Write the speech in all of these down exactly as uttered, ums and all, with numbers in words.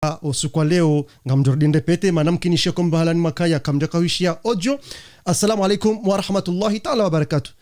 Ah, usiku wa leo, ngamdjo rudi ndrepvete, mana mkinishe ko mbahalani mwakaya, kamdjaka hwishiya audio. Assalamu alaikum wa rahmatullahi ta'ala wa barakatuh.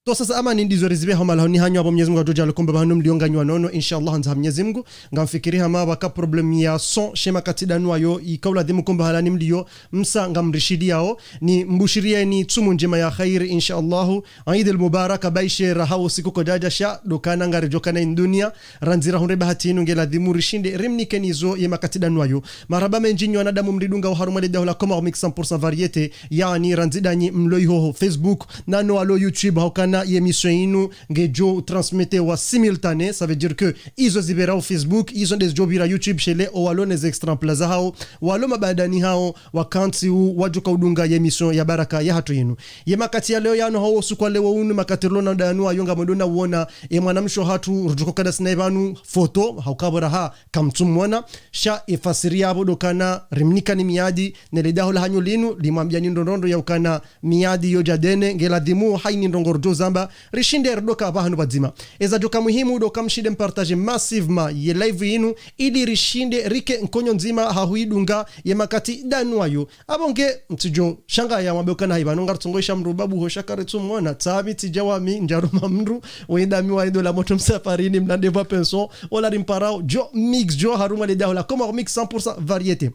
To sasa amani ndizo rizibe hama lahoni hanyu apvo Mnyezi Mungu adjo djaaliya ko mbahalani mliyo nganyi wa nono, inshallah, handza ha Mnyezi Mungu. Ngamfikiri hama pvwaka problème ya son, she makati danu wayo, ika uladhimu ko mbahalani mliyo, msa ngamrishiliyao, ni mbushiriyeni tsumu ndjema ya khairi, inshallah. Eid al-Mubarak, baishe raha wo usiku kodjadja sha, ndo ukana ngaridjo kana inu dunia, randzi rahundre bahati inu nge ladhimu rishinde, rimnikeni zo ye makati danu wayo. Marahaba mendji nyi wanadamu mridungao harumwa le daho la Comores Mix cent pour cent variété, yaani randzi danyi mlo iho ho Facebook, na no walo YouTube, ha ukana ye émission inu ngedjo transmettewa simultané, ça veut dire que izo zipvira ho Facebook, izo nde zidjo pvira YouTube, shele o walo ne ze extraits zahawo, walo mabadani hawo, wakantsi wu wadjoka udunga ye émission ya baraka yahatru yinu. Ye makati ya leo yanu hawo usiku wa leo unu, makati rilo na danu wayo ngamwendo na uona, ye mwanamshe hatru rudjoko kada sina ye pvanu photo, ha uka pvo raha kamtsumwona, sha ye fasiri yapvo ndo ukana rimnikani miadi, ne le daho lahanyu linu, limwambiyani ndrongoo ya ukana miadi yo djadene, nge ladhimu hayina ndrongoo ridjo zamba, rishinde ridoka pvahanu pvadzima. Eza djoka muhimu ndo uka mshinde mpartager massivement ye live yinu, ili rishinde rike nkonyo ndzima ha huidunga ye makati danu wayo. Apvo nge mtsidjo shangaya mwambe ukana hayi pvanu ngaritsongo isha mdru babu ho sha karitsumwona, tsaha mi tsidja wami, ndjaruma mdru, wenda mi wa indo la motro msafarini, mlande pvwa pension, ola rimparao, djo mix, djo harumwa le daho la Comores Mix cent pour cent variété.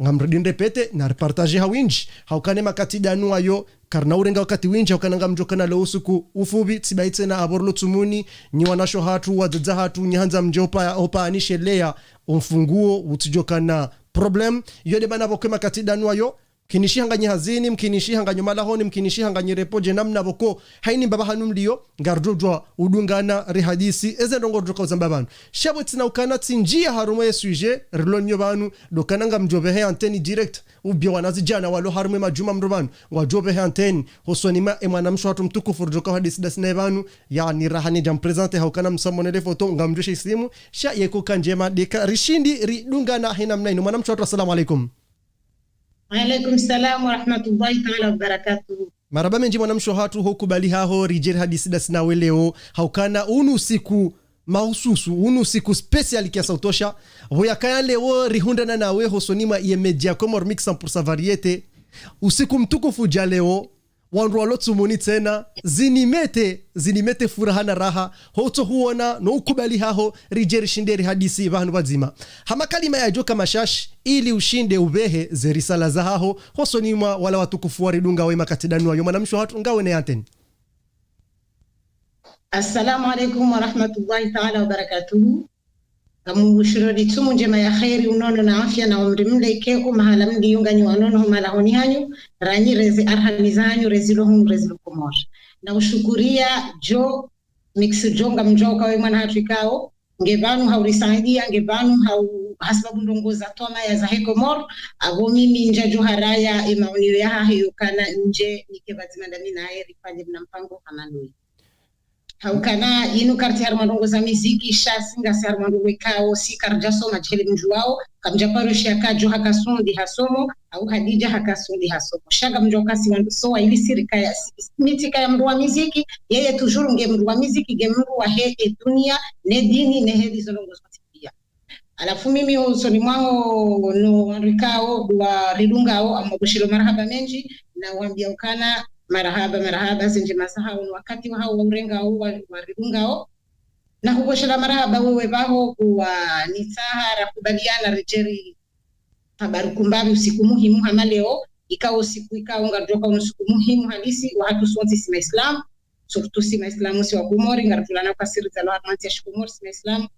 Ngamrudi ndrepvete, na ripartager ha windji, ha ukana ye makati danu wayo, karina urenga wakati windji, ha ukana ngamdjo kana leo usiku ufupvi, tsibahi tsena apvo rilo tsumuni, nyi wanashe hatru, wadzadze hatru, nyi handza mdje opa, opa anisheleya, umfunguo, utsidjo kana problème, yo nde mana pvoko ye makati danu wayo, mkinishiha nganyi hazini, mkinishiha nganyi malahoni, mkinishiha nganyi repos, dje namna pvoko, hayina mbapvi hanu mliyo, ngaridjo djuwa udungana rihadisi, eze ndrongoo ridjoka uzamba pvanu. Sha pvo tsina ukana tsindjiya harumwa ye sujet, rilo nyo pvanu, ndo ukana ngamdjo pvehe antenne direct, ou bien wanazidjana walo harumwa ye madjumba mdru pvanu, ngwadjo pvehe antenne, hosoni mwa ye mwanamshe hatru mtukufu ridjoka hadisi dasi na ye pvanu, yaani raha nidja mprésenter ha ukana msamwone le photo, ngamdjo she isimu, sha yeko ka ndjema ndeka, rishindi ridungana hayina namna yinu. Mwanamshe hatru, assalamu alaikum. Wa alaikum salam wa rahmatullahi ta'ala wa barakatuh. Marahaba mendji mwanamshe hatru ho ukubali haho ridje rihadisi dasi nawe leo, ha ukana unu usiku mahususu, unu usiku spécial kiasi utosha, pvo yakaya leo rihundrana nawe hosoni mwa ye média Comores Mix cent pour cent variété, usiku mtukufu dja leo, wandru walo tsumuni tsena, zinimete, zinimete furaha na raha, ho utso huona, no ukubali haho, ridje rishinde rihadisi pvahanu pvadzima. Ha makalima yadjoka mashashi, ili ushinde upvehe ze risala zahaho, hosoni mwa wala watukufu waridungao ye makati danu wayo, mwanamshe hatru ngawe ne antenne. Assalamu alaikum wa rahmatullahi ta'ala wa barakatuh. Ngambushironi tsumu ndjema ya khairi, unono na afya na umri mleke, o mahala mliyo nganyi wa nono ho malahoni hanyu, ranyi rezi arhami zahanyu, rezi lo hunu, rezi lo Komori. Na ushukuriya djo, mix djo ngamdjo uka we mwana hatru ikao, nge pvanu ha urisaidiya, nge pvanu ha u-, ha sababu ndrongoo za twamaya zahe Komori, apvo mimi ndjadjo haraya ye maoniyo yahahe yo ukana ndje nike pvadzima ndami naye rifanye mna mpango hama nuyi. Ha ukana inu karitsi harumwa ndrongoo za miziki, sha si ngasi harumwa ndrongoo ikao, si karidja soma djeli mdjuwao, kamdja paro shiya ka djo haka sundi hasomo, au Hadidja haka sundi hasomo. Sha ngamdjo kasi wandru so wa ili siri kaya, si-, si-, mi tsi kaya mdru wa miziki, yeye toujours nge mdru wa miziki, nge mdru wahe ye dunia, ne dini, ne heli zo ndrongoo zontsi piya. Halafu mimi hosoni mwaho no wandru ikao, waridungao, ngambushiro marahaba mendji, na uwambiya ukana marahaba, marahaba, ze ndjema zahawo, no wakati wahawo wa urenga wo, wa, waridungao. Na hubushira marahaba wewe pvaho, kuwa nitsaha, rakubaliana, ridje ri habari kumbapvi usiku muhimu hama leo, ikao usiku ikao ngaridjo ka unu usiku muhimu halisi, wahatru sontsi si Maislamu, surtout si Maislamu si wa Komori, ngaridjulana ukaya si rizalwa harumwa ntsi ya Shikomori si Maislamu.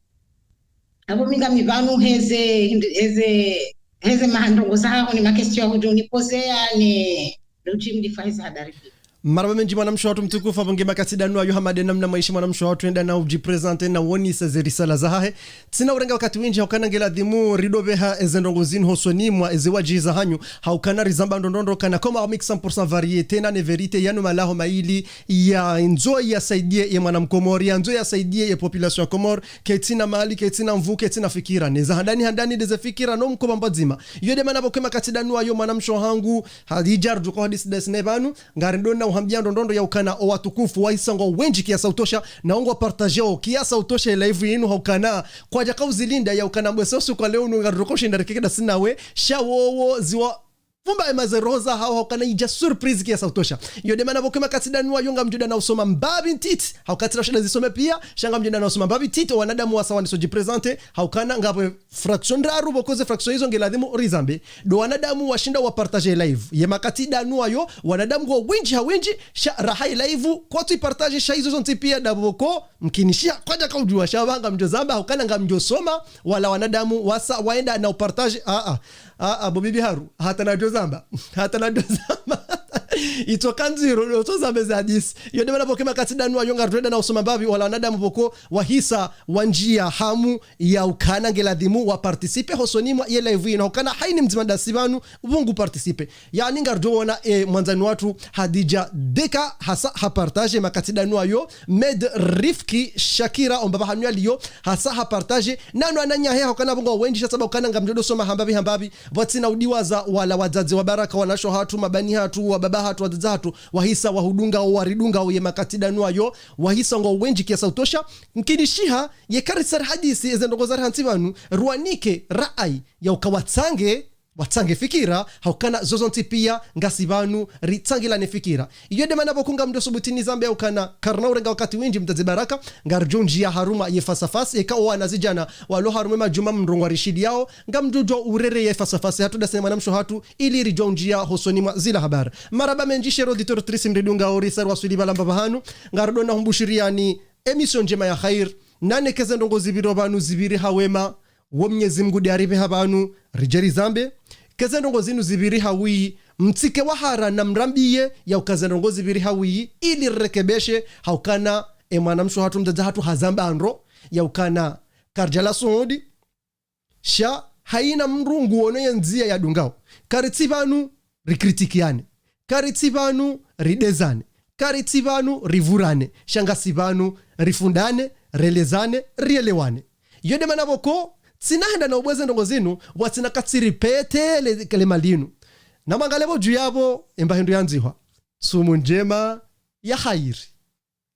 Apvo mi ngami pvanu heze, heze, heze mahandrongoo zahaho ne ma question ya hudjo unipozeya ne, ne udjimlifa heze habari piya. Marahaba mendji mwanamshe watru mtukufu, apvo nge makati danu ayo hama de namna mwaishi mwanamshe watru enda na udjiprésenter na uonesa ze risala zahahe. Tsina urenga wakati windji ha ukana nge ladhimu ridopveha eze ndrongoo zinu hosoni mwa eze wadjihi zahanyu. Ha ukana rizamba ndrongoo ndro ukana Comores Mix cent pour cent variété na ne vérité yanu malaho maili yandzo yasaidie ye mwana mkomori, yandzo yasaidie ye population ya Comores, ketsina mali, ketsina nvuu, ketsina fikira. Neza handani handani ndeze fikira no mkoba mbadzima. Iyo de mana pvoko makati danu ayo mwanamshe hangu, Hadidja ridjo ka hadisi dasi naye pvanu, ngarindo na Uhambia ndrongoo ya ukana o watukufu wahisa ngwao wendji kiasi utosha, na ngwa partageo kiasi utosha e live yinu ha ukana kwadjaka uzilinda ya ukana mbwese usiku wa leo unu ngaridjo ushinda rikeke dasi nawe, sha wowo ziwa fumba ema ze roho zahao ha ukana idja surprise kiasi utosha. Iyo nde mana pvoko e makati danu wayo ngamdjo dana usoma mbapvi ntiti, ha uka tsina ushinda zisome pia, sha ngamdjo dana usoma mbapvi ntiti, o wanadamu wasa waniso djiprésenter, ha ukana ngapvo fraction ndraru pvoko ze fraction izo nge ladhimu rizambe. Ndo wanadamu washinda wa partager live. Ye makati danu wayo, wanadamu ngwao wendji ha wendji, sha raha e live, kwatsu i partager sha izo zontsi pia ndapvo pvoko, mkinishiha, kwadjaka udjuwa sha pvanga ngamdjo zamba, ha ukana ngamdjo soma, wala wanadamu wasa waenda na u partager, a, a, a, a, bo bibi Haru, hata nadjo zamba, hata nadjo zamba. Itsoka ndziro, utso zambe za hadisi. Iyo nde mana pvoko e makati danu wayo ngaridjo dana usoma mbapvi, wala wanadamu pvoko wahisa wandjia hamu ya ukana nge ladhimu wa participer hosoni mwa ye live yinu, ha ukana haina mdzima dasi pvanu pvungu participer. Yaani ngaridjo wona e mwandzani watru Hadidja Deka hasa ha partager makati danu wayo, Med Rifki Shakira o mbapvi hanu yaliyo hasa ha partager, nanu wananyahe ha ukana pvoko ngwao wendji sha tsamba ukana ngamdjo do soma hambapvi hambapvi, pvwatsina udiwaza wala wadzadze wa baraka wanasho hatru, mabani hatru, wababa hatru, wadzadze hatru, wahisa wahudungao, waridungao ye makati danu wayo, wahisa ngwao wendji kiasi utosha, mkinishiha, yeka ritsari hadisi, eze ndrongoo zari hantsi pvanu, ruwanike, raai, ya uka watsange, watsange fikira, ha ukana zo zontsi pia, ngasi pvanu, ritsangilane fikira. Iyo nde mana pvoko ngamdjo subuti nizambe ya ukana, karina urenga wakati wendji mdzadze Baraka, ngaridjo ndjia harumwa ye face à face, yeka o wanazidjana, walo harumwa e madjumba mrongoo warishiliyao, ngamdjo djuwa urere ye face à face, hatru dasi ne mwanamshe hatru, ili ridjo ndjia hosoni mwa zila habari. Marahaba mendji, chers auditeurs, auditrices, mridungao risari waswili pvala mbapvi hanu, ngaridjo na humbushiriyani, émission ndjema ya khair, nane keze ndrongoo zipviro pvanu zipviri ha wema, wo Mnyezi Mngu nde aripve ha pvanu, ridje rizambe, keze ndrongoo zinu zipviri ha wiyi, mtsike wahara na mrambiye, ya uka ze ndrongoo zipviri ha wiyi, ili rirekebeshe, ha ukana, e mwanamshe hatru mdzadze hatru hazamba ndro, ya ukana, karidja la suhudi, sha haina mdru nguono ye ndzia ya dungao. Karitsi pvanu rikritikiane. Karitsi pvanu ridezane. Karitsi pvanu rivurane. Sha ngasi pvanu rifundane, relezane, rielewane. Iyo nde mana pvoko, tsina henda na ubweze ndrongoo zinu, pvwatsina katsiripete le, le malinu. Na mwangalie pvo dju yapvo, emba hindru yandzihwa. Tsumu ndjema ya khairi.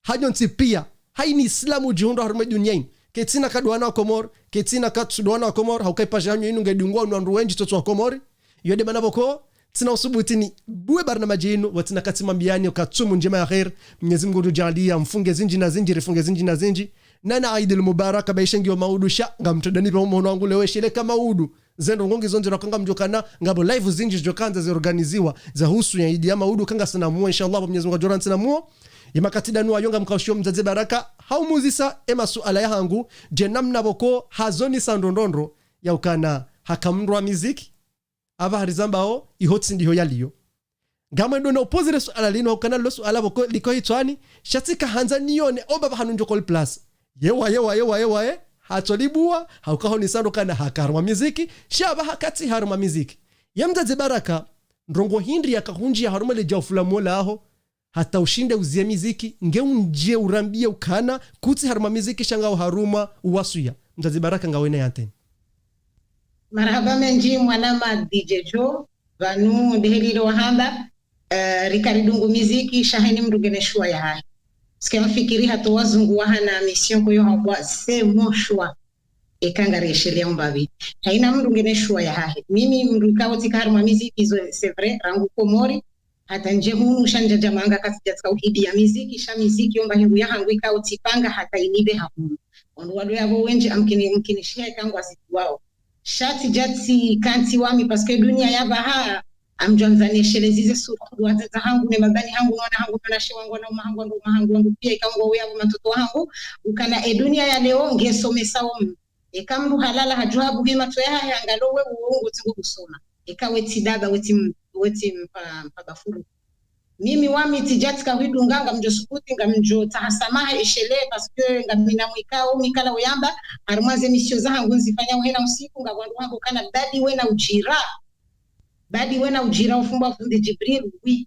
Hanyu ntsi pia, haina Islamu udjihundra harumwa e dunia inu. Ketsina ka ndo wana wa Komori, ketsina ka tsu ndo wana wa Komori, ha uka e page hanyu inu ngedungwao ni wandru wendji tsotsi wa Komori. Iyo nde mana pvoko, tsina usubuti nibuwe barnamaji inu, pvwatsina katsimwambiani uka tsumu ndjema ya khair, Mnyezi Mngu udjo djaaliya, mfunge zindji na zindji, rifunge zindji na zindji. Nana Eid al-Mubarak, ba ishe ngiyo maudu sha, ngamtodani pvo mhono wangu leo esheleka maudu. Ze ndrongoo ngizo ndziro ka ngamdjo kana, ngapvo live zindji zidjo kandza zi organiziwa, za husu ye Eid ya maudu ka ngasina muo, inshallah, pvo Mnyezi Mngu adjo rantsina muo. Ye makati danu wayo ngamkaushiyo mdzadze Baraka, haumuzisa e masuala yahangu, dje namna pvoko hazonisa ndrongoo ndro, ya ukana haka mdru wa miziki, apvaha rizambao, iho tsi ndiho yaliyo. Ngamwendo na upozere suala linu, ha ukana lo suala pvoko liko hitswani, sha tsika handza nione, o mbapvi hanu ndjo koli place. Yewa, yewa, yewa, yewa, ye. Hatsolibuwa, ha uka honisa ndro kana haka harumwa miziki, sha apvaha katsi harumwa miziki. Ye mdzadze Baraka, ndrongoo hindri yakahundjiya harumwa le djaufu la mola aho, hata ushinde uzie miziki, nge undjie urambiye ukana, kutsi harumwa miziki sha ngao harumwa uwaswiya. Mdzadze Baraka ngawe na ye antenne. Marahaba mendji mwanama D J Joe, pvanu ndehelilo wahamba, eh, rika ridungu miziki, sha haina mdru ngena shuwa yahahe. Sike mfikiri hata wazungu wahana mission ko yo hambwa, c'est mon choix. Eka ngarieshelea mbapvi. Haina mdru ngena shuwa yahahe. Mimi mdru ikao tsika harumwa miziki izo, c'est vrai, rangu Komori, hata ndje hunu sha ndjadja manga katsidja tsika uhidiya miziki, sha miziki yo mba hindru yahangu ikao tsipanga hata inipve hahulu. Wandru walo yapvo wendji amkini, mkinishiha ika ngwazijuwao. Sha tsidja tsika ntsi wami, parce que dunia ya pvaha, ngamdjo andza niesheleze ze surtout wadzadze hangu, ne mabani hangu, ne wana hangu, ne wanashe wangu, wanaume hangu, wandru waume hangu, wandru pia ikao ngwao yapvo matoto hangu, ukana e dunia ya leo ngesomesao mdru. Eka mdru halala hadjuha buhe matso yahahe angalo we uongo tsingo husoma. Eka we tsi daba, we tsi m-, we tsi mpa, mpa bafuru. Mimi wami tsidja tsika hwidunga ngamdjo sukuti, ngamdjo tsaha samaha eshelea, parce que ngamina mwikao, mi kala uyamba, harumwa ze mission zahangu nzifanyao hena usiku, ngapvo wandru wahamba ukana badi wena udjira. Badi wena udjira ufumbwa fundi Djibril, oui.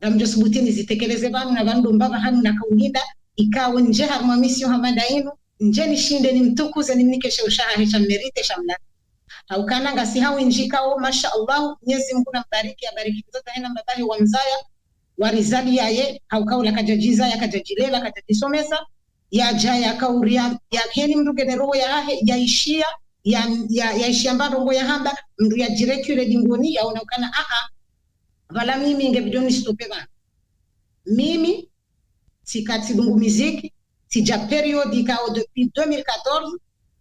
Ngamdjo subuti nizitekeleze pvanu na pvanu ndo mbapvi hanu nakaulinda, ikao ndje harumwa mission hama nda inu, ndje nishinde nimtukuze nimnike she ushaha he sha mérite sha mna. Ha ukana ngasi hawindji ikao, masha Allah, Mnyezi Mngu nambariki, abariki mdzadze hahe na mbabahe wamzaya. warizaliya ye, hauka ula kadjadjizaya, kadjadjilela, kadjadjisomesa, yadja yakauria, ya heni mndru ngena roho yahahe, yaishiya, ya, ya, yaishiya mba ndrongo yahamba, mndru yadjirecule dingoni, yaona ukana, a, a, pvala mimi nge bidi nisitope pvanu. Mimi, tsika tsidungu miziki, tsidja période ikao depuis deux mille quatorze,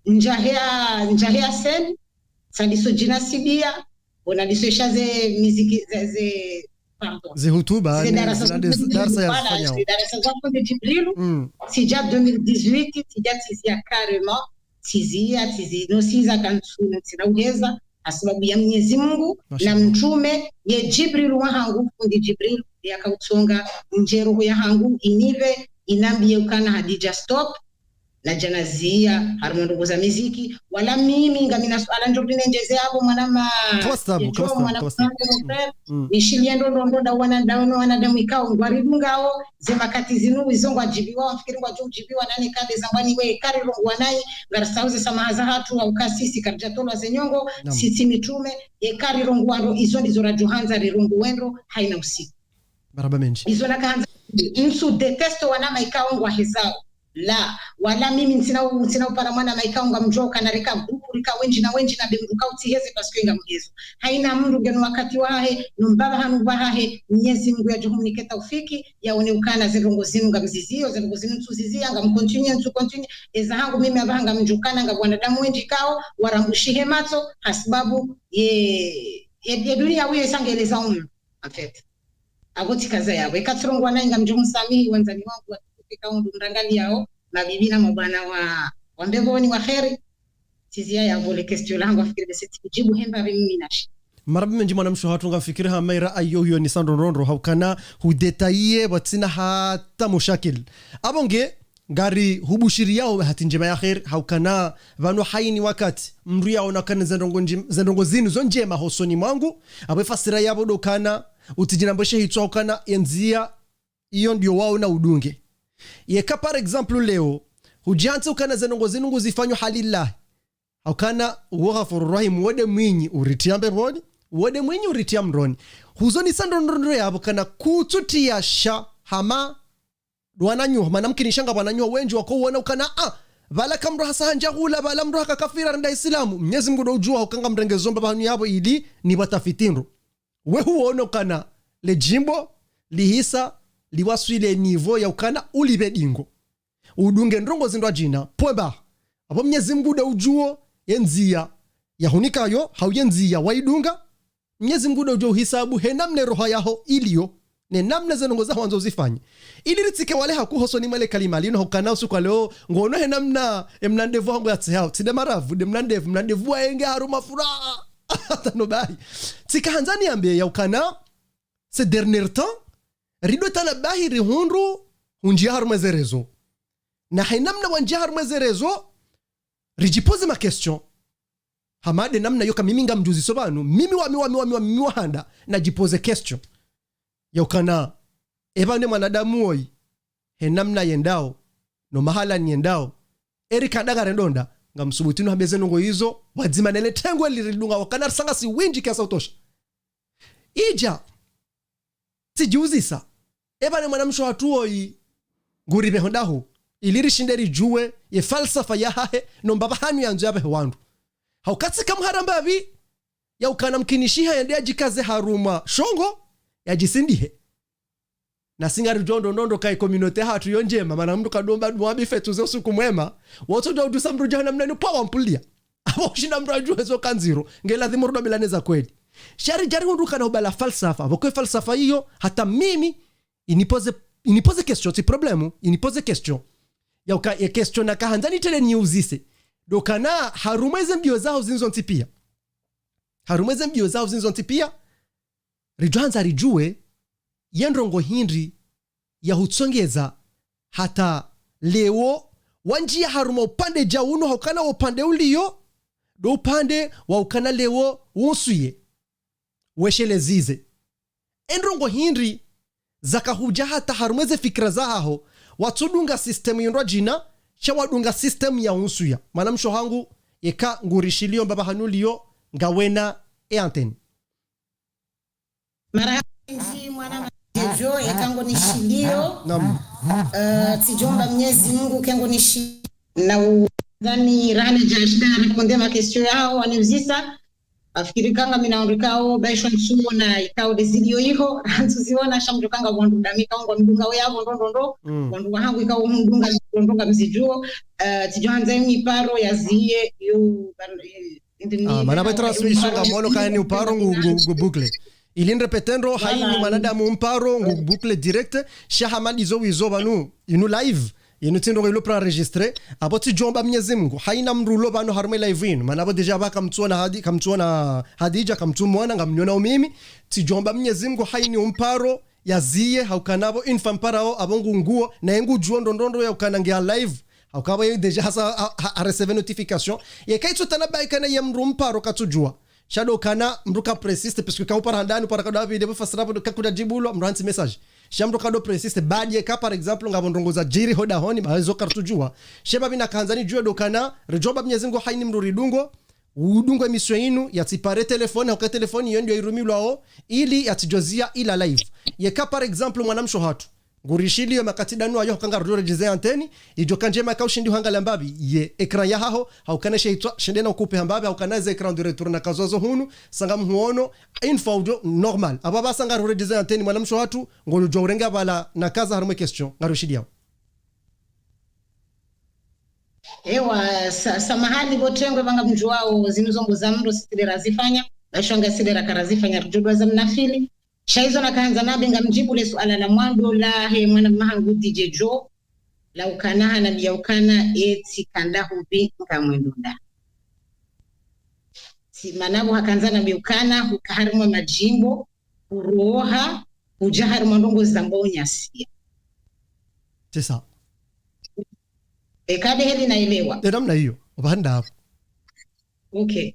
ndjahea, ndjahea scène, tsandiso djinasibiya, bona ndiso isha ze miziki, ze, ze, pardon. Zihutuba, Ze ne, darasa zina za des, fundi darasa ya voilà, fanyao. Ze darasa za fundi Djibrilu, Mm. tsidja deux mille dix-huit, tsidja tsiziya carrément, tsiziya, tsidzi, no siza kantsu, no tsina uheza, ha sababu ya Mwenyezi Mungu, na Mashallah. Mtrume, ye Djibrilu wahangu, fundi Djibrilu, yakautsonga, ndje roho yahangu, inipve, inambiye ukana Hadidja stop, nadja naziya, harumwa ndrongo za miziki, wala mimi, ngamina suala ndjo rinendjeze yapvo, mwana ma, Kawastabu, ye djo, kawastabu, mwana kawastabu. Ma, Mm. Nishiliye ndrongo ndrongo nda wana, nda wana, wanadamu ikao, ngwaridungao, ze makati zinu, izo ngwadjibiwa, wamfikiri ngwadjo udjibiwa, nani kade zambwani we, kari rongowa nayi, ngarisauze samaha zahatru, hauka sisi, karidjatolwa ze nyongo, Naam. Sitsi mitrume, ye kari rongowa ndro, izo ndizo radjo handza, rirongowe ndro, haina usiku. Marahaba mendji. Izo nakahandza, ntsu déteste wanama ikao ngwahezao. La, wala mimi ntsina u-, ntsina upara mwanama ikao ngamdjuwa ukana reka groupe, reka wendji na wendji na be mndru kautsiheze parce que ngamhezo. Haina mndru ngeno wakati wahahe, no mbapvi hanu pvahahe, Mwenyezi Mungu yadjo humnike taufiki, yaone ukana ze ndrongo zinu ngamziziyo, ze ndrongo zinu ntsuziziya, ngamcontinue, ntsucontinue. Eza hangu mimi apvaha ngamdjuwa ukana ngapvo wanadamu wendji ikao, warambushihe matso, ha sababu ye, ye, ye duniya wiyo isangeleza umndru, en fait. Apvo tsikaza yapvo. Eka tsirongowa nayi ngamdjo msamihi wandzani wangu watukufu ikao ndo mrangaliyao, mabibi na mabwana wa, wa mbepvoni wa kheri. Tsiziya yapvo le question lahangu afikiri bese tsidjibu hemba be mimi nashi. Marahaba mendji mwanamshe hatru ngamfikiri hama ira ayo hiyo ni sa ndro ndro ndro haukana hudétailler pvatsina hata mushakil. Apvo nge, ngarihubushiriyao bahati ndjema ya kheri, haukana pvanu haini wakati, mndru yaona ukana ze ndrongo ndji-, ze ndrongo zinu zo ndjema hosoni mwangu, apvo efasira yapvo ndo ukana, utsidjinambeshe hitswa haukana, ye ndziya, iyo ndiyo waona udunge. Yeka, par exemple, leo, hudjihantsi ukana ze ndrongo zinu nguzifanyo halillahi. Haukana, uwo Ghafuru Rahim, wo nde mwinyi uritriya mbepvoni, wo nde mwinyi uritriya mroni. Huzonisa ndro ndro ndro yapvo ukana kutsutriya sha hama ndo wananyuha, mana mkinisha ngapvo wananyuha wendji wakouona ukana, a, pvala ka mndru hasa handja hula, pvala mndru haka kafiri harenda Isilamu. Mwenyezi Mungu ndo udjuwa hauka ngamrenge zo mbapvi hanu yapvo ili nipvatafiti ndro. We huono ukana le djimbo lihisa liwaswili niveau ya ukana ulipve dingo. Udunge ndrongo zindrwadjina, pvwemba. Apvo Mwenyezi Mungu ndo udjuwo ye ndziya yahunikayo, hau ye ndziya waidunga. Mwenyezi Mungu ndo udjuwo uhisabu he namna roho yaho iliyo, ne namna ze ndrongo zaho wandzo uzifanye. Ili ritsike wale haku hosoni mwa le kalima linu, haukana usiku wa leo, ngono he namna, e mna ndevu hangu yatsehao, tsi nde maravu, nde mna ndevu, mna ndevu wa enge haruma furaha. Hata no bahi. Tsika handza niyambe ya ukana, ces derniers temps, ridotana bahi rihundru, hundjiya harumwa ze réseaux. Na he namna wandjiya harumwa ze réseaux, ridjipoze ma questions. Hama nde namna yoka mimi ngamdjuziso pvanu, mimi wa, mi wa, mi wa, mi wa, mi wa handa, nadjipoze question. Ya ukana, epva ne mwanadamu woyi, he namna yendao, no mahala niyendao, eri kandanga rendonda, ngamsubutu nuhambe ze ndrongo izo, pvwadzima nele tengwe liridunga wakana risanga si windji kiasi utosha. Idja, tsidjiuzisa, epva ne mwanamshe hatru woyi, nguripveho ndahu, ili rishinde ridjuwe, ye falsafa yahahe, no mbapvi hanu yandzo yapvehe wandru. Hauka tsika mharamba pvi, ya ukana mkinishiha yende yadjikaze harumwa shongo, yadjisindihe. Na si ngaridjo ndo ndo ndo ka ye communauté hatru yo ndjema, mana mndru kadomba dua bifetu ze usiku mwema, wotsodja udjusa mndru djahanamu nani pvwa wampuliya. Apvo ushinda mndru adjuwe zo ka ndziro, nge lazimu rudombilane za kweli. Sha ridja rihundru ukana hubala falsafa, pvoko ye falsafa iyo, hata mimi, inipoze, inipoze question, tsi problème, inipoze question. Ya uka, ye question naka handza nitele niuzise. Ndo ukana harumwa ze mbiyo zaho zinu zontsi piya. Harumwa ze mbiyo zaho zinu zontsi piya, ridjo handza ridjuwe, ye ndrongo hindri yahutsongeza hata leo wandjiya harumwa upande dja unu haukana wo upande uliyo, ndo upande wa ukana leo wunsuye, wesheleze ze. E ndrongo hindri zakahudja hata harumwa ze fikira zahaho, watsudunga système yindrwadjina, sha wadunga système ya unsuya. Mwanamshe hangu, yeka ngurishiliyo mbapvi hanu uliyo, ngawena e antenne. Marahaba mendji mwana ma-, yo, eka ngonishiliyo. Naam. Eh, tsidjomba Mnyezi Mungu ke ngonishi-, na u-, ndani rahana dja shinda na répondre ma question yawo, waniuzisa. Afikiri kanga mi naondro ikao, baisho ntsuona, ikao deziliyo iho, rantsu ziona, sha mdjo kanga wandru dami ikao, ngwamdunga we yapvo, ndo, ndo, ndo. Mm. Wandru wahangu ikao, mdunga, ndo, ndo, ngamzidjuo. Eh, tsidjo handza imi paro yaziye, yo, ban-, eh, Ah, mana ba transmission nga mono kani uparo ngu, ngu, ngu boucle. Ili nirépéter ndro, haini mwanadamu mparo ngu boucle direct, sha hama ndizo wizo pvanu, inu live, inu tsi ndro ilo préenregistré, apvo tsidjomba Mnyezi Mungu, haina mdru ulo pvanu harumwa live inu, mana apvo déjà apva kamtsuona hadi, kamtsuona Hadidja, kamtsumwona, ngamniona umimi, tsidjomba Mnyezi Mungu, haini umparo, yaziye, haukana apvo, une fois mparao, apvo ngu nguo, na ye ngudjuo ndo, ndo, ndo, yaukana nge a live, hauka apvo ye déjà hasa, ha, ha, ha recevoir notification. Yeka itso tana baikana ye mdru mparo katsudjua. Sha ndo kana mdru ka persiste, parce que ka upara handani, upara ka David, apvo fasira, apvo ka kuda djibulwa, mdru hantsi message. Sha mdru ka ndo persiste, badi yeka, par exemple, ngapvo ndrongo zadjiri ho dahoni, ba zo kartsudjua. Sha ba mi nakandza nidjue ndo kana, ridjomba Mnyezi Mungu haini mdru ridungo, udungo émission inu, yatsipare téléphone, hauka téléphone yo ndio irumilwao, ili yatsidjozia ila live. Yeka, par exemple, mwanamshe hatru. Ngurishiliyo makati danu ayo hauka ngarudjo redjeze antenne, idjo ka ndjema ka ushindi hwangalia mbapvi, ye écran yahaho, haukana she itswa, shende na ukupe hambapvi, haukana ze écran de retour nakazo zo hunu, sa ngamhuono, une fois udjo, normal. Apvo apvasa ngarudjo redjeze antenne, mwanamshe hatru, ngoludjo urenge apvala nakaza harumwa question, ngarushiliyo. Ewa, sa-, samahani, pvo tengwe pvanga mdjuwao, zinu zombo za mdro sitile razifanya, bashonga sitile raka razifanya, ridjodwa za mnafili. Sha izo nakandza nambe ngamdjibu le suala la mwando lahe mwananya hangu D J Joe, la ukana hanambiya ukana etsi kanda hupvi ngamwendo nda. Tsi mana pvo hakandza nambiya ukana huka harimwa madjimbo, huroha, hudja harimwa ndrongo zambwao unyasiya. C'est ça. Eka nde heli naelewa. Nde namna iyo, opvahanda apvo. Ok.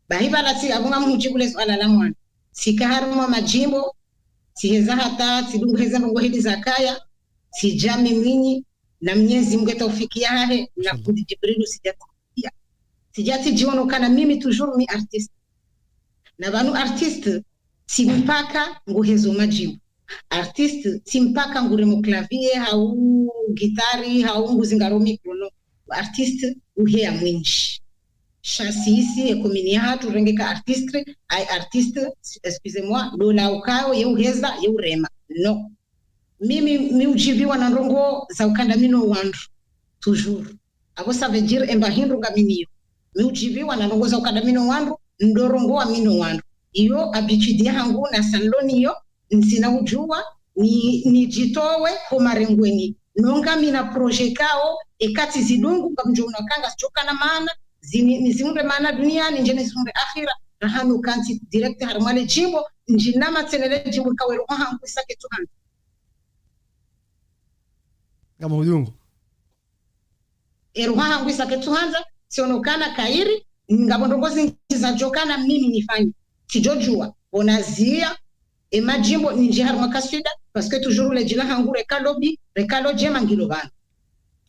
Bahi pvala tsi, apvo ngamhudjibu le suala la mwando. Tsika harimwa madjimbo, tsiheza hata, tsidungu heza ndrongo heli zakaya, tsidja mi mwinyi, na Mnyezi Mungu ye taufiki yahahe, na fundi Djibrilu tsidja tsidjiya. Tsidja tsidjiono kana mimi toujours mi artiste. Na pvanu artiste, tsi mpaka nguhezo madjimbo. Artiste, tsi mpaka nguremo clavier, hau guitare, hau nguzingaro micro, no. Artiste, uheya mwinji. Sha sisi, e commune yahatru rengeka artiste, ai artiste, excusez-moi, ndo la ukao, ye uheza, ye urema. No. Mimi, mi udjiviwa na ndrongo za ukandamino wandru. Toujours. Apvo ça veut dire emba hindru ngaminiyo. Mi udjiviwa na ndrongo za ukandamino wandru, ndo ndrongo wamino wandru. Iyo habitude yahangu na sanloni iyo, ntsina udjuwa, ni, nidjitowe ho marengweni. No ngamina projet kao, eka tsi zidungu, ngamdjo una kanga zidjokana mana, zini, nizihundre mana duniani, ndje nizihundre akhira, raha no kantsi direct harimwa le djimbo, ndjina matsenele djimbo kawe roho hangu isake tu hangu. Ngam hudungu. E roho hangu isake tu handza, tsiono kana kairi, ngapvo ndrongo zindji zadjokana mimi nifanye. Tsidjodjuwa, pvo naziya, e madjimbo nindji harimwa kaswida, parce que toujours le djila hangu reka lo bi, reka lo djema ngilo pvanu.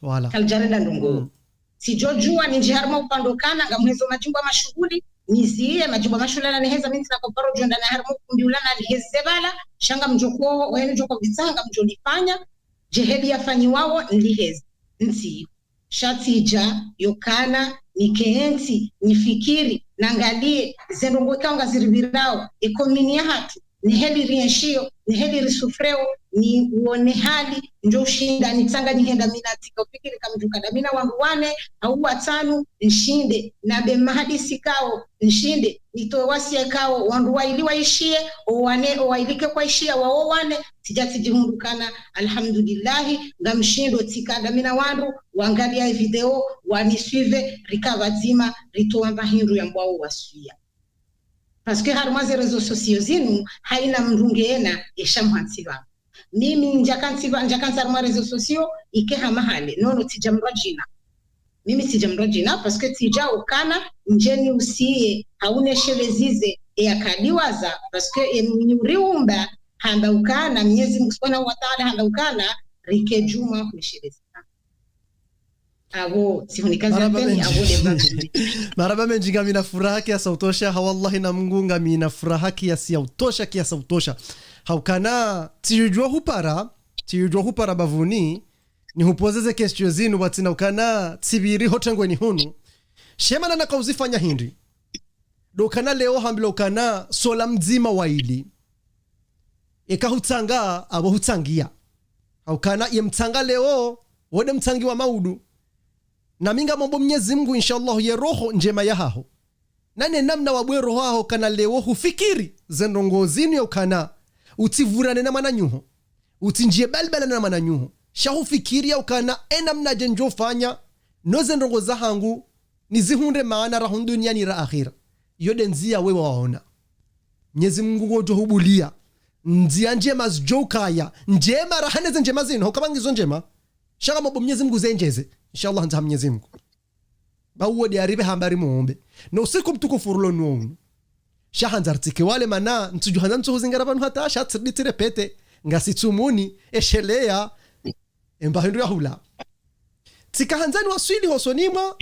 Voilà. Kalidjarenda ndrongo. Mm. Tsidjodjuwa nindji harimwa upvandre ukana, ngamhezo madjimbo ya mashuhuli, niziye, madjimbo ya mashuhuli na niheza, mi ntsina koparo djonda na harimwa ukumbi ula na liheze pvala, sha ngamdjoko, wenu djoko pvitsa, ngamdjo lifanya, dje heli yafanyiwao, nliheze. Ntsi. Sha tsidja, yokana, nikentsi, nifikiri, nangaliye, ze ndrongo ikao ngaziripvirao, e commune yahatru, ne heli rienshiyo, ne heli risufreo, niwone hali, ndjo ushinda, nitsanga nihenda mina tsika ufikiri kamdjuka damina wandru wane, hau watsanu, nshinde, nabe mahadisi kao, nshinde, nitowe wasiya kao, wandru waili waishiye, owane, owaili ke kwaishiya, wao wane, tsidja tsidjihundru kana, alhamdulillahi, ngamshindo tsika damina wandru, wangaliya e video, wanisuive, rika pvadzima, ritowa mba hindru yambwao wasuya. Parce que harimwa ze réseaux sociaux zinu, haina mndru ngena esha mhantsi pvanu. Mimi ndjakantsi pva-, ndjakantsi harimwa réseaux sociaux, ike hama hale. Nono tsidja mndru wa djina. Mimi tsidja mndru wa djina, parce que tsidja ukana, ndje niusiye, hau neshelezeze, e yakadiwaza, parce que e mwenyi uriumba, hamba ukana, Mnyezi Mungu Subhanahu wa Ta'ala, hamba ukana, rike djumwa huneshelezeza. Abo, sihunika zanteni, abo de bavuni. Marahaba mendji, ngamina furaha kiasi ya utosha, ha wallahi na Mungu ngamina furaha kiasi ya utosha, kiasi ya utosha. Haukana, tsiyudjuwa hupara, tsiyudjuwa hupara bavuni, nihupozeze question zinu watsina ukana, tsipviri ho trengweni hunu. She mana nakauzifanya hindri. Ndo ukana leo hambilwa ukana, sola mdzima wa ili. Eka hutsanga, abo hutsangia. Haukana, ye mtsanga leo, wo de mtsangi wa maudu. Na mi ngamombo Mnyezi Mungu, inshallah, ye roho ndjema yahaho. Na ne namna wabwe roho yaho kana leo hufikiri, ze ndrongo zinu ya ukana, utsivurane na mwananyuho. Utsinjie balbala na mwananyuho. Sha hufikiri ya ukana, e namna dje ndjofanya, no ze ndrongo zahangu, nizihundre maana ra hunu duniani ra akhira. Iyo de ndzia wewe waona. Mnyezi Mungu ngodjo hubulia. Ndzia ndjema zidjo ukaya. Ndjema raha ne ze ndjema zinu. Hauka pvangizo ndjema. Sha ngamombo Mnyezi Mungu zendjeze. Inshallah, handza ha Mnyezi Mungu. Ba uwo de aripve hamba rimombe. No usiku mtukufu rilo nuwo unu. Sha handza ritsike wale mana, ntsudjo handza ntsuhu zingara pvanu hata, sha tsiridi tsirepete. Ngasi tsumuni, esheleya. Emba hindru ya hula. Tsika handza niwaswili hosoni mwa,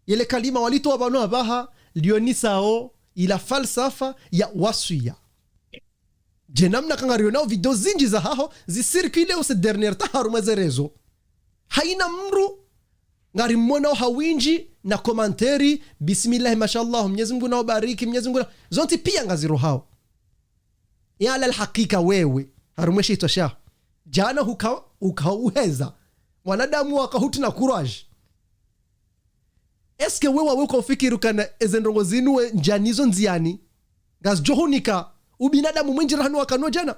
yele kalima walitowa pvanu apvaha, lionesao, ila falsafa ya waswiya. Dje namna ka ngarionao video zindji zahaho, zicircule ces derniers temps harumwa ze réseaux. Haina mdru, ngarimonao ha windji, na commentaire, bismillah, mashallah, Mnyezi Mungu na ubariki, Mnyezi Mungu na, zontsi pia ngazirohao. Ya ala alhakika wewe, harumwa she shitswa shaho. Djana huka, huka uheza. Mwanadamu waka huti na courage. Est-ce que wewe wawe uka ufikiri ukana eze ndrongo zinu we ndjanizo ndziani? Ngazidjo hunika ubinadamu mwindji rahanu wakano djana?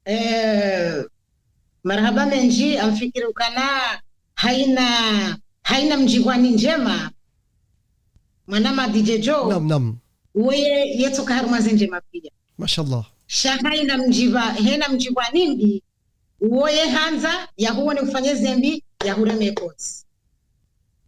Eh, marahaba mendji, ngamfikiri ukana haina, haina mdji pvwani ndjema. Mwana ma D J Joe. Naam, naam. Woye yetsoka harumwa ze ndjema pia. Mashallah. Sha haina mdji pva, hena mdji pvwani mbi. Woye handza, yahuone ufanye ze mbi, yahureme kotsi.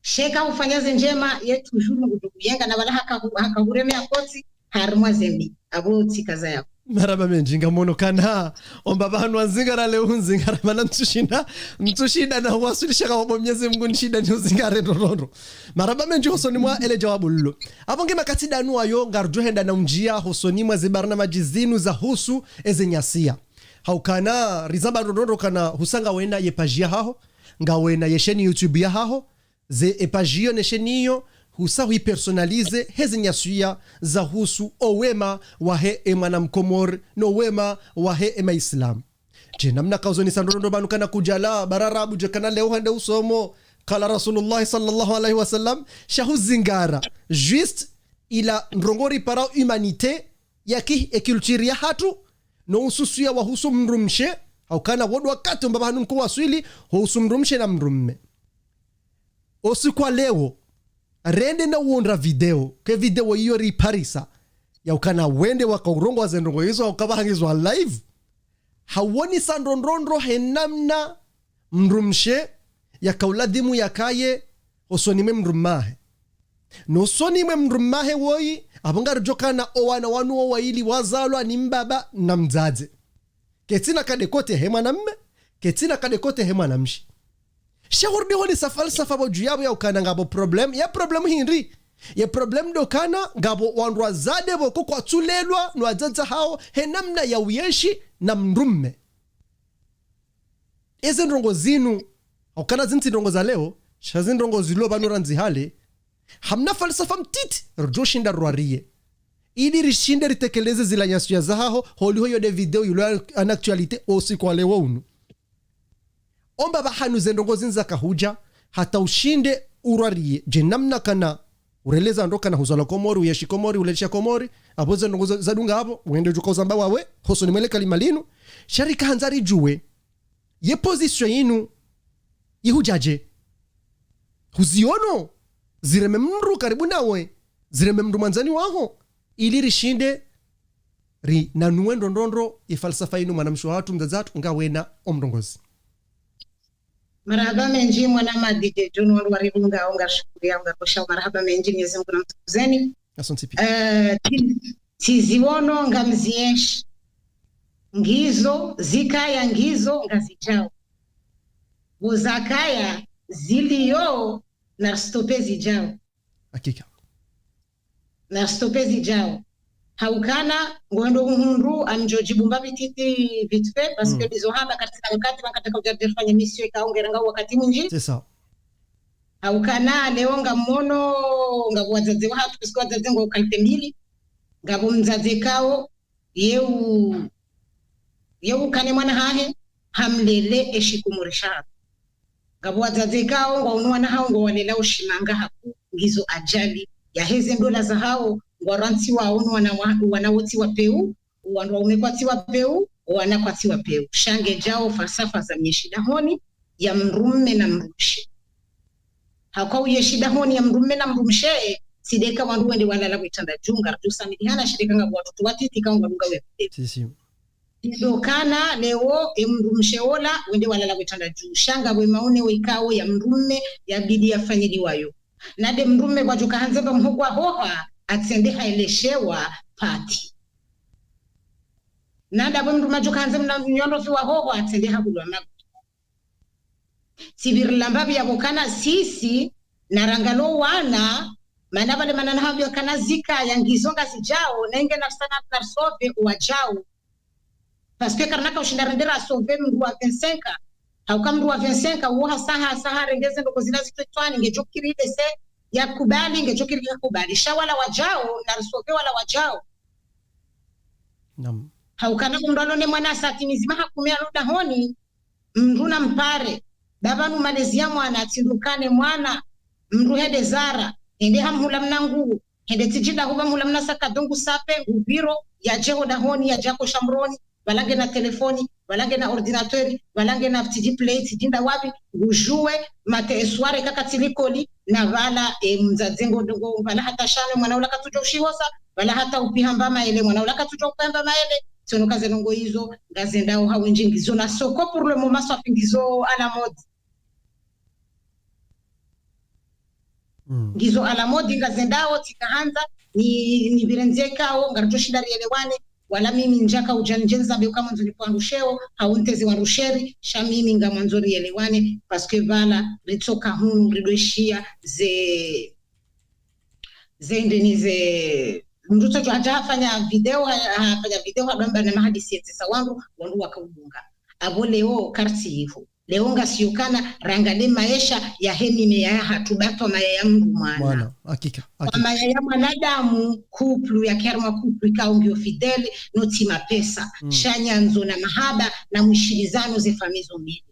Sha eka ufanya ze ndjema, ye toujours ngudjo huyenga na pvala haka hu-, haka hureme ya kotsi, harumwa ze mbi. Abo tsika za yako. Marahaba mendji, ngamono kana, omba pvanu wandzingara leo undzingara, mana ntsushinda, ntsushinda na huwaswilisha ka wabo Mnyezi Mungu nishinda ni undzingare ndrondrondro. Marahaba mendji hosoni mwa ele djawabu lilo. Abo nge makati danu wayo, ngarudjo henda na undjia hosoni mwa ze barnamaji zinu zahusu eze nyasiya. Haukana, rizamba ndrondrondro kana husa ngawena ye page yahaho, ngawena ye chaîne YouTube yahaho, ze e page iyo ne chaîne iyo, husa hui personnalisé heze nyasiya zahusu o wema wahe e mwana mkomori, no wema wahe e maislamu. Dje namna kauzonesa ndrondrondro pvanu kana kudjala, bararabu dje kana leo hende usomo, kala Rasulullah sallallahu alayhi wa sallam, sha huzingara, juste ila ndrongo riparao humanité, ya ki, e culture yahatru, no ususiya wahusu mdrumshe, haukana wo de wakati omba pvanu nko waswili, ho uhusu mdrumshe na mdrumme. O usiku wa leo, rende na uonda video, ke video iyo riparisa, ya ukana wende waka urongoa ze ndrongo izo, hauka pvahangizwa live, hawonesa ndrondrondro he namna mdrumshe yaka uladhimu yakaye hosoni mwe mdrumme wahe. No hosoni mwe mdrumme wahe woyi, abo ngaridjo kana o wana wanu wo waili wazalwa ni mbaba na mdzadze. Ketsina ka de côté he mwanamme, ketsina ka de côté he mwanamshe. Sha hurudi honesa falsafa bo dju yabo ya ukana ngabo problème, ya problème hindri? Ye problème ndo kana ngabo wandru wazade bo ko kwatsulelwa no wadzadze hawo he namna ya uyenshi na mdrumme. Eze ndrongo zinu, haukana zinu tsi ndrongo za leo, sha zi ndrongo zilo pvanu randzi hale, hamna falsafa mtiti, ridjo shinda rwariye. Ili rishinde ritekeleze zila nyasiya zahaho, holiho iyo de video ilo en actualité o usiku wa leo unu. Omba pvahanu ze ndrongo zinu zaka hudja, hata ushinde urwariye, dje namna kana ureleza ndro kana huzalwa Komori, uyenshi Komori, ulelisha Komori, abo ze ndrongo za, zadunga abo, wende udjuka uzamba wawe, hosoni mwe le kalima linu, sha rika handza ridjuwe, ye position yinu, ihudjadje. Huziono, zireme mdru karibu nawe, zireme mdru mwandzani waho, ili rishinde, rinanuwe ndrondrondro, ye falsafa yinu mwanamshe wahatru mdzadze hatru, ngawena o mrongozi. Marahaba mendji, mwana ma D J John, wandru waridungao, ngarishukuriao, ngarikoshao, marahaba mendji, Mnyezi Mungu na mtukuzeni. Asante pia. Eh, tsi-, tsiziono ngamziyenshi. Ngizo, zikaya ngizo, ngazidjao. Pvo zakaya zilio, na ristopé zidjao. Hakika. Na ristopé zidjao. Haukana, ngohwendo uhundru, ngamdjo djibu mba pvi titi vite fait, parce que ndizo hamba karitsina wakati, wakati kaudja rifanye émission ikao ngerengao wakati mwindji. C'est ça. Haukana, leo ngamono, ngapvo wadzadze wahatru, parce que wadzadze ngwao qualité mbili, ngapvo mdzadze ikao, ye u, ye ukana ye mwana hahe, hamlele eshikomori shahatru. Ngapvo wadzadze ikao, ngwao no wana hao, ngwawalelao shimanga hakuu, ngizo ajali, yaheze ndola zahao, ngwarantsi wao no wana wa, wana wotsi wa peu, wandru waume kwatsi wa peu, wana kwatsi wa peu. Sha ngedjao falsafa za myeshi dahoni, ya mdrume na mdrumshe. Hauka uyeshi dahoni ya mdrume na mdrumshe, tsi ndeka wandru wende walala hwetranda dju, ngaridjo samilihana, shi ndeka ngapvo watoto watiti ikao ngwadunga we. Si, si. Ndo ukana leo, e mdrumshe ola, wende walala hwetranda dju. Sha ngapvo e maono ikao ya mdrume, yabidi yafanyiliwayo. Na nde mdrume kwadjoka handze mba mhuu wa hoha, atsende haeleshewa pati. Na ndapvo mdrume adjoka handze mna nyondo fi wa hoha, atsende hakulwa magu. Tsipvirila mba pvi yapvo ukana sisi, na rangalo wana, mana pvale mana nahambiwa ukana zikaya ngizo ngazidjao, na inge na risana na risauve wadjao. Parce que karina ka ushinda rende rasauve mdru wa vingt-cinq ans. Hauka mdru wa vingt-cinq ans, uwo hasa, hasa harenge ze ndrongoo zila zitwetwani, ngedjo kiri dese, yakubali, ngedjo kiri yakubali. Sha wala wadjao, na risauve wala wadjao. Naam. Haukana mdru alo ne mwana sati mizima hakumi alo dahoni, mdru na mpare, baba nu malezi ya mwana, tsi ndo ukana e mwana, mdru hende zara, hende hamhula mna nguu, hende tsidji dahu pvamhula mna sakado ngu sape, ngu biro, yadje ho dahoni, yadje akosha mroni, pvala ngena telefoni, pvala ngena ordinateur, pvala ngena tsidji play, tsidji nda wapvi, ngudjuwe, mate e soirée kaka tsi likoli, na pvala, e, mdzadze ngo, ngo, pvala hata shano, mwana ula katsudjo ushihosa, pvala hata upiha mba maele, mwana ula katsudjo upiha mba maele, tsi ono uka ze ndrongoo izo, ngazendao ha wendji ngizo na soko, pour le moment, swafi ngizo à la mode. Mm. Ngizo à la mode, ngazendao, tsika handza, ni, nipvire ndzia ikao, ngaridjo shinda rielewane, wala mimi ndjaka udja ndjendza be uka mwandzo nipvwandru sheo, hau ntezi wandru sheri, sha mimi ngamwandzo rielewane, parce que pvala, ritsoka hunu, ridweshiya, ze, ze ndeni ze, mdru tsojo hadja hafanya video, ha, hafanya video, hadwamba na mahadisi yetsesa wandru, wandru wakaudunga. Apvo leo, kartsi ivo. Leo ngasi ukana, rangale maesha, yahe mime yahatru batwa maya ya mdru mwana. Mwana, hakika, Kwa hakika. maya ya mwanadamu, couple, ya kerma couple, ikao ngiyo fidèle, no tsi mapesa. Mm. Sha nyandzo na mahaba, na mwishilizano ze famiyi zo mbili.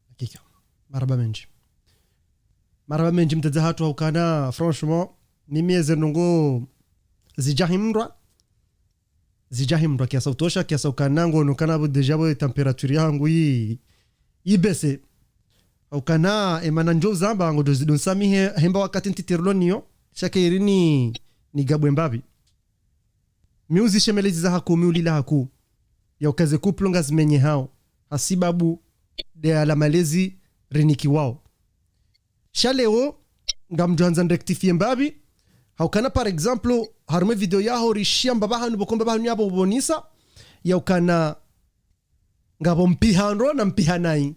Hakika. Marahaba mendji. Marahaba mendji mtedza hatru haukana, franchement, mimi eze ndrongoo zidja himdrwa. Zidja himdrwa kiasi utosha, kiasi ukana ngo no ukana pvo déjà pvo température yahangu yi, yi baisse. Haukana, e mana ndjo uzamba, ngodjo zidjo nisamihe, hemba wakati ntiti rilo niyo, sha kayiri ni, nigabwe mba pvi. Mi uzishemelezi za hakuu, mi ulila hakuu. Ya uka ze couple ngazimenyehao. Hasibabu nde ala malezi rinikiwao. Sha leo, ngamdjo handza nirectifier mba pvi. Haukana, par exemple, harumwa e video yaho rishiya mba pvahanu, pvoko mba pvahanu yapvo pvonisa. Ya ukana ngapvo mpiha ndro na mpiha nayi.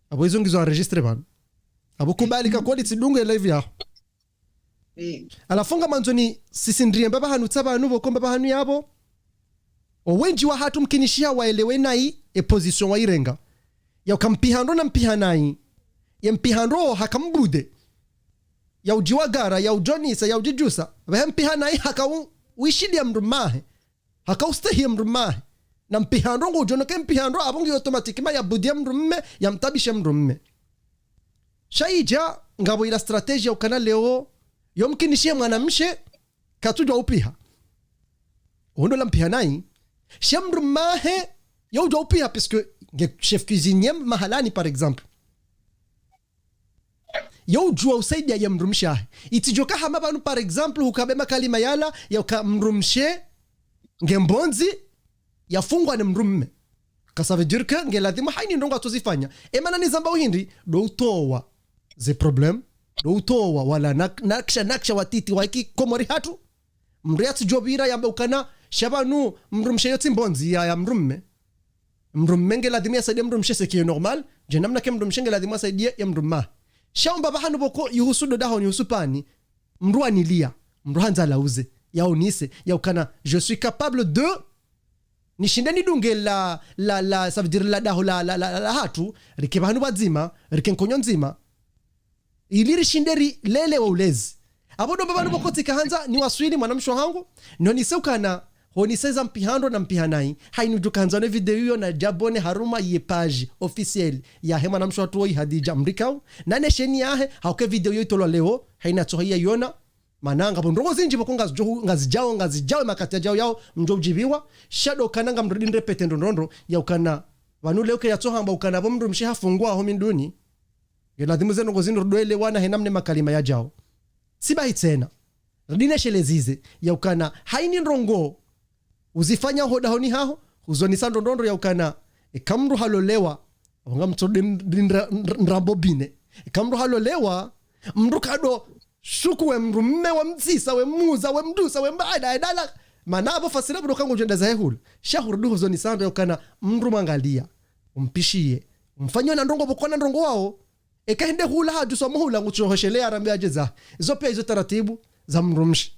Apvo izo ngizo enregistré pvanu. Apvo kubali ka kweli tsidunge live yaho. Eh. Halafu ngamwandzo nisisindrie mba pvahanu tsa pvanu pvoko mba pvahanu yapvo. O wendji wahatru mkinishiha waelewe nayi e position wayirenga. Ya uka mpiha ndro na mpiha nayi. Ye mpiha ndro haka mbude. Ya udjiwagara, ya udjonisa, ya udjidjusa. Pvahe mpiha nayi haka u, wishiliya mdru mmahe. Haka ustehi ye mdru mmahe. Na mpiha ndro ngudjo noke mpiha ndro apvo ngi automatiquement ya budiya mdru mme, ya mtabishe mdru mme. Sha idja, ngapvo ila stratégie ya ukana leo, yo mkinishihe mwanamshe, katsudjuwa upiha. Ondo la mpiha nayi, sha mdru mmahe, yo udjuwa upiha, puisque nge chef cuisinier mahalani, par exemple. Yo udjuwa usaidiya ye mdrumshe wahe. Itsidjoka hama pvanu, par exemple, hukabe makalima yala, ya uka mdrumshe, nge mbondzi, yafungwa ne mdru mme. Ka ça veut dire que nge ladhimu hayina ndrongoo atsozifanya. E mana nizamba uhindri, ndo utowa ze problème, ndo utowa wala nak-, naksha, naksha watiti wa hiki Komori hatru. Mdru yatsidjopvira yambe ukana, sha pvanu, mdrumshe yo tsi mbondzi ya, ya mdru mme. Mdrume nge ladhimu yasaidie mdrumshe, ce qui est normal. Dje namna ke mdrumshe nge ladhimu yasaidie ye mdrume. Sha omba pvahanu pvoko yihusu ndo dahoni, yihusu pvani, mdru anilia, mdru handza lauze, yaonise, yaukana, je suis capable de, nishinde nidunge la, la, la, ça veut dire la daho la, la, la, la, la hatru, rike pvahanu pvadzima, rike nkonyo ndzima. Ili rishinde rilele wa ulezi. Apvo ndo pvahanu pvoko tsika handza niwaswili mwanamshe hangu, nonise ukana, honise za mpiha ndro na mpiha nayi. Hayini udjo kahandza ne video iyo nadjabone harumwa ye page officielle yahe mwanamshe hatru woyi Hadidja Mrikao. Nane chaîne yahe, hauke video iyo itolwa leo, hayina tsoha yayona. Mana ngapvo ndrongo zindji pvoko ngazidjo-, ngazidjao, ngazidjao, makati yadjao yao, mdjo udjiviwa. Sha ndo ukana ngamrudi nirepete ndrongoo ndro, yaukana, pvanu leo ke yatsohamba ukana pvo mdrumshe hafungwa ho minduni. Nge ladhimu ze ndrongo zinu rudwelewana he namna makalima yadjao. Tsi bahi tsena. Rudi neshelezeze, yaukana, hayini ndrongo uzifanya ho dahoni haho, huzonisa ndrongoo ndro yaukana, eka mdru halolewa, wanga mtso din-, din-, nra-, nra-, nrambobine. Eka mdru halolewa, mdru kado shuku we mdrume, we mdzisa, we muza, we mdusa, we mbada, edala. Mana apvo fasira pvo ndo kangu djenda zahe hula. Sha hurudi huzonisa ndro yaukana, mdru mwangalia, umpishiye, umfanyie na ndrongo pvoko na ndrongo wao. Eka hende hula hadjuswa muhula ngutsohoshele yarambe yadje za. Izo pia izo taratibu za mdrumshe.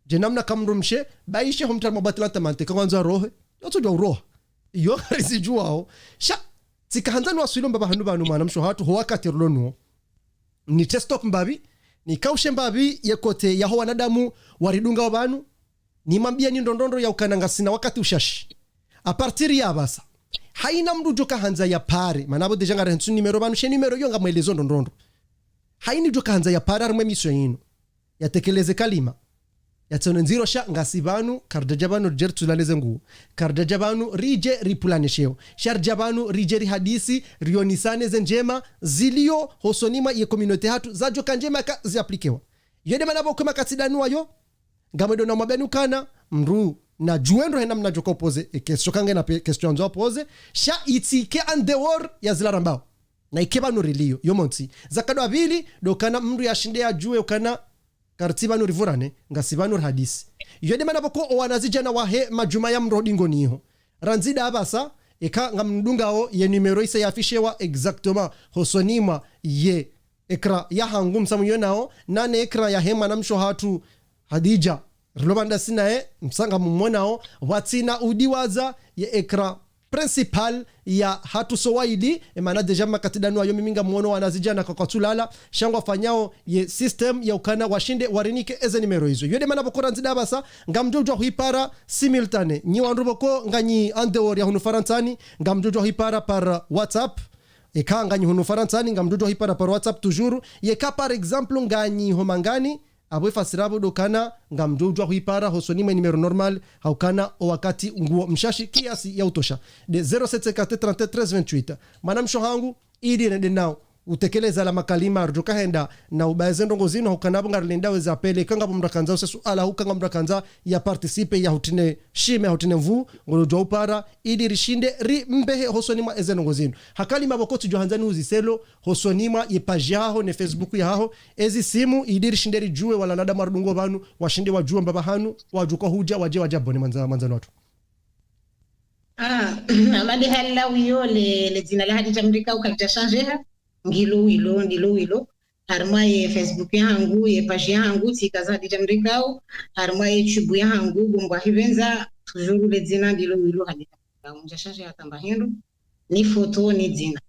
Dje namna ka mdrumshe, baishe ho mtara mwabatila ntamante, ka ngwandzo arohe, yotsodjua uroha. Iyo karizidjuwao. Sha, tsika handza niwaswili omba pvahanu pvanu mwanamshe hatru ho wakati rulo nuwo. Nitie stop mbapvi, nikaushe mbapvi ye côté yaho wanadamu waridungao pvanu, nimwambieni ndrongoo ndro yaukana ngasina wakati ushashi. À partir ya pvasa, hayina mdru udjo kahandza yapare, mana apvo déjà ngarehentsu numéro pvanu, she numéro iyo ngamwelezo ndrongoo ndro. Hayini udjo kahandza yapare harumwa émission yinu, yatekeleze kalima, yatsone ndziro sha ngasi pvanu, karidjadja pvanu ridje ritsulaleze nguo, karidjadja pvanu ridje ripulanishe wo, sha ridja pvanu ridje rihadisi, rionisane ze ndjema zilio hosoni mwa ye communauté hatru, zadjoka ndjema ka ziaplikewa. Iyo nde mana pvoko makati danu wayo, ngamwendo namwambeni ukana, mdru nadjuwe ndro he namna nadjoka upoze e question, ka ngena pe-, question yandzo apoze, sha itsike en dehors ya zila rambao. Na ike pvanu rilio, yo montsi. Za nkado ya pvili, ndo ukana mdru yashinde yadjuwe ukana, karitsi pvanu rivurane, ngasi pvanu rihadisi. Iyo nde mana pvoko owanazidjana wahe madjumba ya mdru ho dingoni iho. Randzi nda pvasa, eka ngamdungao ye numéro isa yafishewa exactement hosoni mwa ye écran yahangu msa muyonao, nane écran yahe mwanamshe hatru Hadidja. Rilo pvanda sinaye, msa ngamumonao, pvatsina udiwaza ye écran principal yahatru sowaili, emana déjà makati danu wayo mimi ngamuono wanazidjana kakwatsulala, sha ngwafanyao ye système ya ukana washinde warinike eze numéro izo. Iyo nde mana pvoko randzi nda pvasa, ngamdjo udjua huipara simultané. Nyi wandru pvoko nganyi en dehors ya hunu Farantsani, ngamdjo udjua huipara par WhatsApp. Eka nganyi hunu Farantsani, ngamdjo udjua huipara par WhatsApp toujours. Yeka, par exemple, nganyi ho mangani, apvo ifasira pvo ndo ukana, ngamdjo udjua huipara hosoni mwe numéro normal, ha ukana o wakati nguwo mshashi kiasi ya utosha. Nde zéro sept cinquante trente treize vingt-huit. Mwanamshe hangu, ili nende nao utekeleza la makalima, ridjoka henda na ubaye ze ndrongo zinu, ha ukana pvo ngarilindao ze appel, eka ngapvo mdru akandza use suala, ha uka nga mdru akandza ya participer, ya hutrine shime, ya hutrine nvu, ngolo djua upara, ili rishinde rimbehe hosoni mwa eze ndrongo zinu. Ha kalima pvoko tsidjo handza niuzise lo, hosoni mwa ye page yaho, ne Facebook yaho, ezi simu, ili rishinde ridjuwe wala wanadamu waridungao pvanu, washinde wadjuwe mba pvahanu, wadjuka hudja, wadje, wadje abonné mwandza, mwandzani watru. Ah, amade hali la wiyo le, le dzina la Hadidja Mrikao kalidja shanjeha, ngilo wilo, ndilo wilo. Harimwa ye Facebook yahangu, ye page yahangu, tsika za Hadidja Mrikao, harimwa ye YouTube yahangu, bo Mngu ahipvendza, toujours le dzina ndilo wilo Hadidja Mrikao. Ndja shanjeha hata mba hindru, ni photo, ni dzina.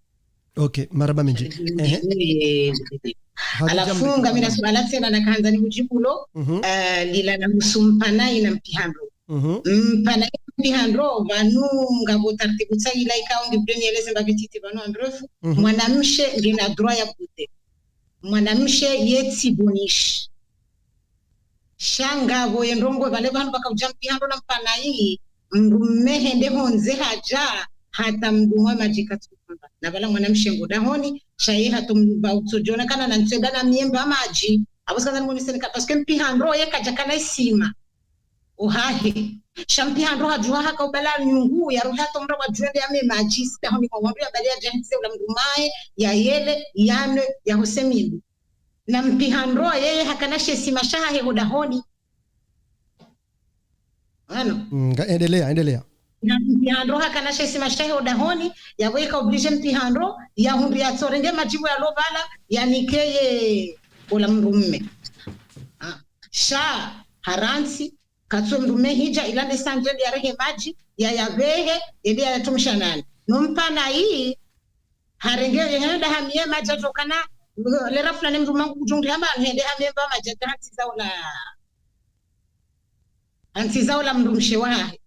Ok, marahaba mendji. Ehe. Hadidja Mrikao. Halafu ngamina suala tsena nakandza nihudjibu lo, mhm, eh, lila lahusu mpanayi na mpiha ndro. Mhm. Mpanayi na mpiha ndro, pvanu ngapvo taratibu tsa ila ikao ngibude nieleze mbapvi titi pvanu en bref. Mhm. Mwanamshe ngena droit ya bude. Mwanamshe ye tsi bonishi. Sha ngapvo ye ndrongo pvale pvanu pvaka udja mpiha ndro na mpanayi, mdrume hende hondze hadja, hata mdrumwa madji katsukumba. Na pvala mwanamshe ngo dahoni, sha ye hata mba utsodjona kana na ntsweda na miemba madji. Apvo sika ndzani mwoneseni ka, parce que mpiha ndro ye kadja kana isima. Ohahe. Sha mpiha ndro hadjuha haka ubala nyungu, ya rohe hata mdra wadjuende ya me madji, sita honi mwa wandru ya bali ya djahitse ula mdrumaye, ya yele, ya nwe, ya hose mindu. Na mpiha ndro yeye hakana she sima shahahe ho dahoni. Ano. Mm, nga-, endelea, endelea. Na mpihandro hakana she sima shahe ho dahoni, yapvo ika obligé mpihandro yahundru yatsorenge madjibu yalo pvala, yanike ye ola mdrume. Ah, sha harantsi, katso mdrume hidja ila nde sandje nde yarehe madji, yayapvehe, ende yayatru mshanani. No mpanayi, harenge yehenda hamie madji yadjokana, lera fulani mdrume wangu kudjungri hamba, hende hamie mba madji yadja hantsiza ola, hantsiza ola mdrumshe wahahe.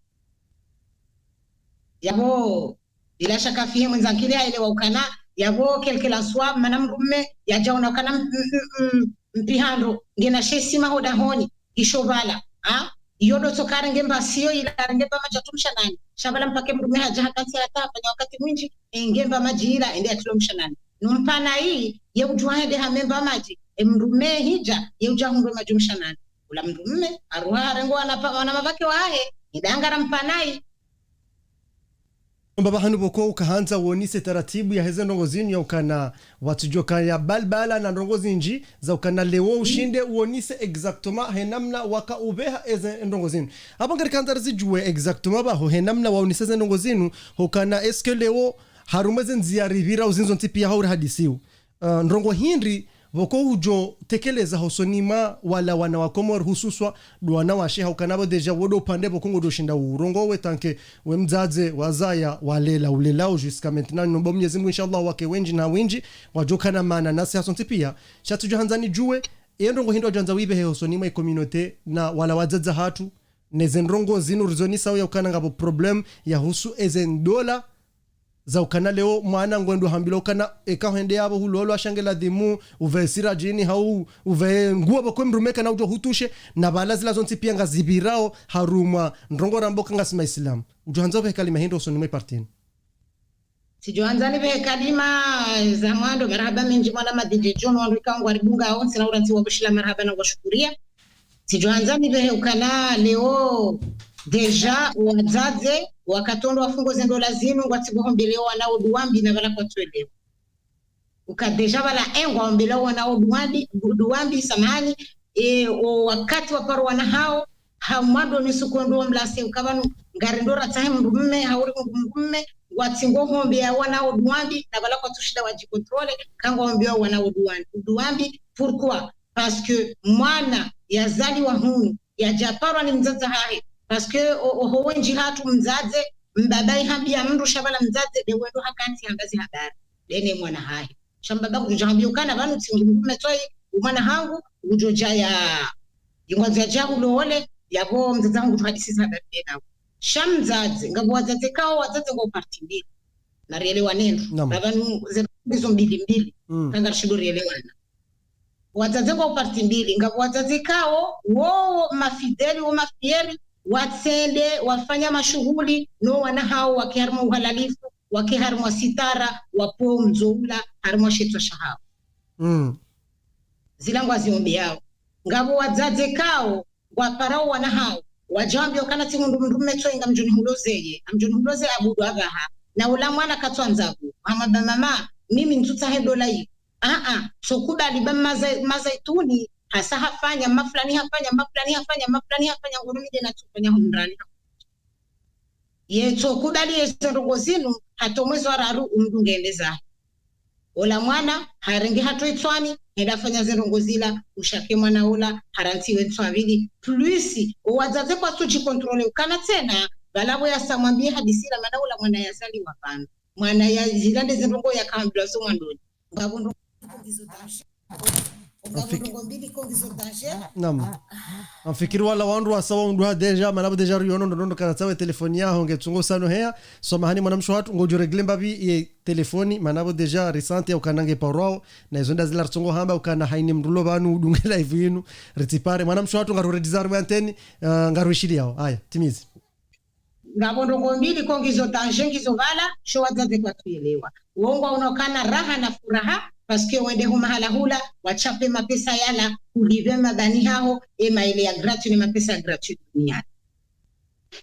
Yapvo, bila shaka fihe mwendza nkili haelewa ukana, yapvo quel que en soit, mana mdrume, yadjaona ukana m-, m-, m-, m-, mpihandro, ngena she sima ho dahoni, isho pvala, ha? Iyo ndo tsoka renge mba siyo ila renge mba madji yatru mshanani. Sha pvala mpaka mdrume hadja hakantsi hata hafanya wakati mwindji, enge mba madji ila, ende yatru mshanani. No mpanayi, ye udjuwa hende hamie mba madji, e mdrume hidja, ye udja hundru madji mshanani. Ola mdrume, haruha harenge wana pa-, wana mavake wahahe, idangara mpanayi. Mbaba hanu pvoko ukahandza wonise taratibu yaheze ndrongo zinu ya ukana watsudjoka ya balbala na ndrongo zindji za ukana leo ushinde wonise exactement he namna waka upveha eze ndrongo zinu. Apvo ngarikandza rizidjuwe exactement pvaho he namna waonise ze ndrongo zinu, hukana est-ce que leo harumwa ze ndziya ripvira uzindzo ntsi piya hauri hadisiwu. Ah, ndrongo hindri pvoko hudjo tekeleza hosoni mwa wala wana wa Komori hususwa ndo wanawashe haukana pvo déjà wo ndo upande pvoko ngodjo shinda urongowe tant que we mdzadze wazaya walela ulelao jusqu'à maintenant. Nomba Mwenyezi Mungu, inshallah, wake wendji na windji wadjokana mana nasi hasontsi piya. Sha tsudjo handza nidjuwe, ye ndrongo hindri wadjo handza wipvehe hosoni mwa ye communauté na wala wadzadze hatru, neze ndrongo zinu rizonisao ya ukana ngapvo problème yahusu eze ndola za ukana leo mwana ngwendo hambilwa ukana eka hwende yapvo hulolwa sha nge ladhimu upve sira djini hau upve nguo pvoko mdrume kana udjo hutushe, na pvala zila zontsi piya ngazipvirao harumwa ndrongo ramba uka ngasi maisilamu. Udjo handza upvehe kalima hindri hosoni mwe parti inu? Tsidjo handza nipvehe kalima za mwando, marahaba mendji mwana madidje djono wandru ikao ngwaridungao, ntsina urantsi wa kushila marahaba na kuwashukuriya. Tsidjo handza nipvehe ukana leo déjà wadzadze wakatondo wafungo ze ndola zinu ngwatsi ngohombeleo wana wo duwa mbi na pvala kwatsuelewa. Uka déjà pvala e ngwahombeleo wana wo duwa mbi, duwa mbi samahani, e, o wakati waparo wana hawo, ha mwando ni sukondo wa mlase uka pvanu ngarindo ratsahe mdrume, hauri mdrume, ngwatsi ngohombeya wana wo duwa mbi, na pvala kwatsushinda wadjikontrole, ka ngwahombeleo wana wo duwa mbi. Pourquoi? Parce que mwana yazaliwa hunu, yadjaparwa ni mdzadze hahe. Parce que o, oho wendji hatru mdzadze, mbaba ihambiya mdru sha pvala mdzadze, nde wendo hakantsi hamba zi habari. Nde ne mwana hahe. Sha mbaba kudjo dja hambiya ukana pvanu tsi mdrume tsoyi, umwana hangu, udjo dja ya, ingwandzo yadja hulole, yapvo mdzadze hangu udjo hadisi zi habari nde nawo. Sha mdzadze, ngapvo wadzadze kao, wadzadze ngwao parti mbili. Na rielewane ndro. Naam. Pvapvanu ze ndrongo izo mbili mbili. Mm. Ka ngarishindo rielewana. Wadzadze ngwao parti mbili, ngapvo wadzadze kao, wowo mafidèle, wo mafieri, watsende, wafanya mashuhuli, no wana hawo wake harimwa uhalalifu, wake harimwa sitara, wapvo mdzo ula, harimwa shetswa shahawo. Mm. Zila ngwaziombeyao. Ngapvo wadzadze kao, ngwaparao wana hawo, wadja wambiya ukana tsi mdru mdrume tsoyi ngamdjo nihulozeye, ngamdjo nihulozeye abudu apvaha. Na ula mwana katsuandza pvo, hamba mama, mimi ntsutsaha e ndola iyo. Aa, tsokubali ba maza-, mazaituni, hasa hafanya, mafulani hafanya, mafulani hafanya, mafulani hafanya, ngono mi nde natsofanya ho mrani ha. Ye tsokubali ye ze ndrongo zinu, hata o mwezi wa raru, umdunge ende zahe. Ola mwana, harenge hatru itswani, hende hafanya ze ndrongo zila, ushake mwana ola, harantsiwe ntswa mbili, plus, o wadzadze kwatsudjikontrole ukana tsena, pvala pvo yasa mwambiye hadisi ila mana ola mwana yazaliwa pvanu. Mwana ya, zila nde ze ndrongo yakahambilwa zo mwandoni. Ngapvo ndrongo mbili ko ngizo danger. Ngapvo ndrongo mbili ko ngizo danger. Naam. Ngamfikiri wala wandru wasa waundru ha déjà, mana pvo déjà riyono ndo ndo kana tsawe telefoni yaho nge tsungo sano heya. Samahani mwanamshe hatru, ngodjo régler mbapvi ye telefoni, mana pvo déjà risante ya ukana nge parwao, na izo nda zila ritsungo hamba ukana haini mdru lo pvanu udunge live inu, ritsipare. Mwanamshe hatru ngaru redizari wa antenne, eh, ngaru ishiliyao. Haya, timizi. Ngapvo ndrongo mbili ko ngizo danger ngizo pvala, sho wadzadze kwatsuelewa. Wo ngwaono ukana raha na furaha, parce que wende ho mahala hula, watsapve mapesa yala, ulipve mabani haho, e maele ya gratuit ne mapesa ya gratuit duniani.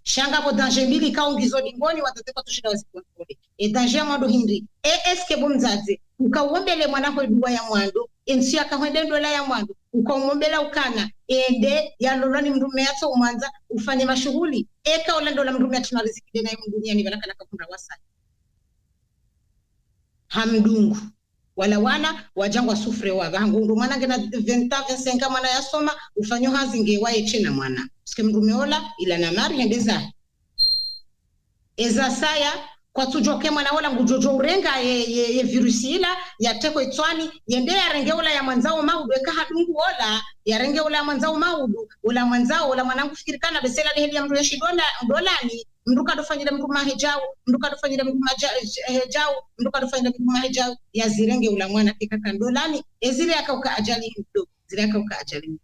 Sha ngapvo danger mbili ikao ngizo dingoni, wadzadze kwatsushinda wazicontrôler. E danger ya mwando hindri? E, est-ce que bo mdzadze, uka uombele mwana ho dua ya mwando, e ntsu yaka hwende ndola ya mwando, uka umombela ukana, ende, yalolwa ni mdrume yatso umwandza, ufanye mashuhuli, eka ola ndola mdrume yatsina riziki ndena ye mduniani pvala kana kahundra wasaya. Hamdungu. Wala wana, wadja ngwa souffre wa. Pvahangu ndo mwana ngena vingt ans, vingt-cinq ans, mwana yasoma, ufanyo hazi nge waye tsena mwana. Parce que mdrume ola, il en a marre, yende zahe. Eza saya, kwatsudjoke mwana ola ngudjodjo urenga ye, ye, ye virus ila, yatreko itswani, yende yarenge ola yamwandzao maudu, eka hadungu ola, yarenge ola yamwandzao maudu, ola mwandzao, ola mwana ngufikiri kana, bese ila deheli ya mdru yeshi ndola, ndolani, mdru kadofanyile mdru mahe djau, mdru kadofanyile mdru maja-, eh, djau, mdru kadofanyile mdru mahe djau, yazirenge ola mwana keka kandolani, ezile yakauka ajali mdo, zile yakauka ajali mdo.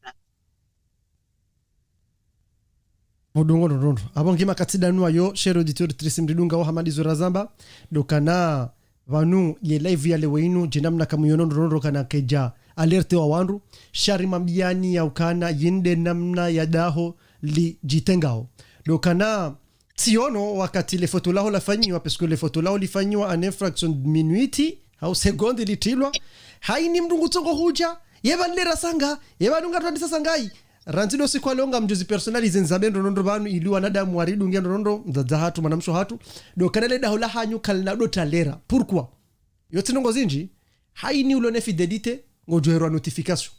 Mdungo ndrondro. Abo nge makati danu ayo, cher auditeur, auditrice, mridunga wa hamadi zora zamba. Ndo kana pvanu ye live ya leo inu, djina mna kamuyono ndrondro kana kedja alerte wa wandru. Sha rimwambiani ya ukana yinde namna ya daho lidjitengao. Ndo kana tsiono wakati le foto laho lafanyiwa, parce que le foto laho lifanyiwa en fraction de minute, hau seconde litrilwa. Haini mdru ngutsongo hudja, ye pvanu lera sanga, ye pvanu ngarwandisa sangayi. Randzi ndo siku wa leo ngamdjo zi personnaliser nzambe ndrondro pvanu ili wanadamu waridunge ndrondro, mdzadze hatru, mwanamshe hatru. Ndo kana le daho lahanyu kalina ndo talera. Pourquoi? Yo tsi ndrongo zindji, haini ulo ne fidélité, ngodjo herwa notification.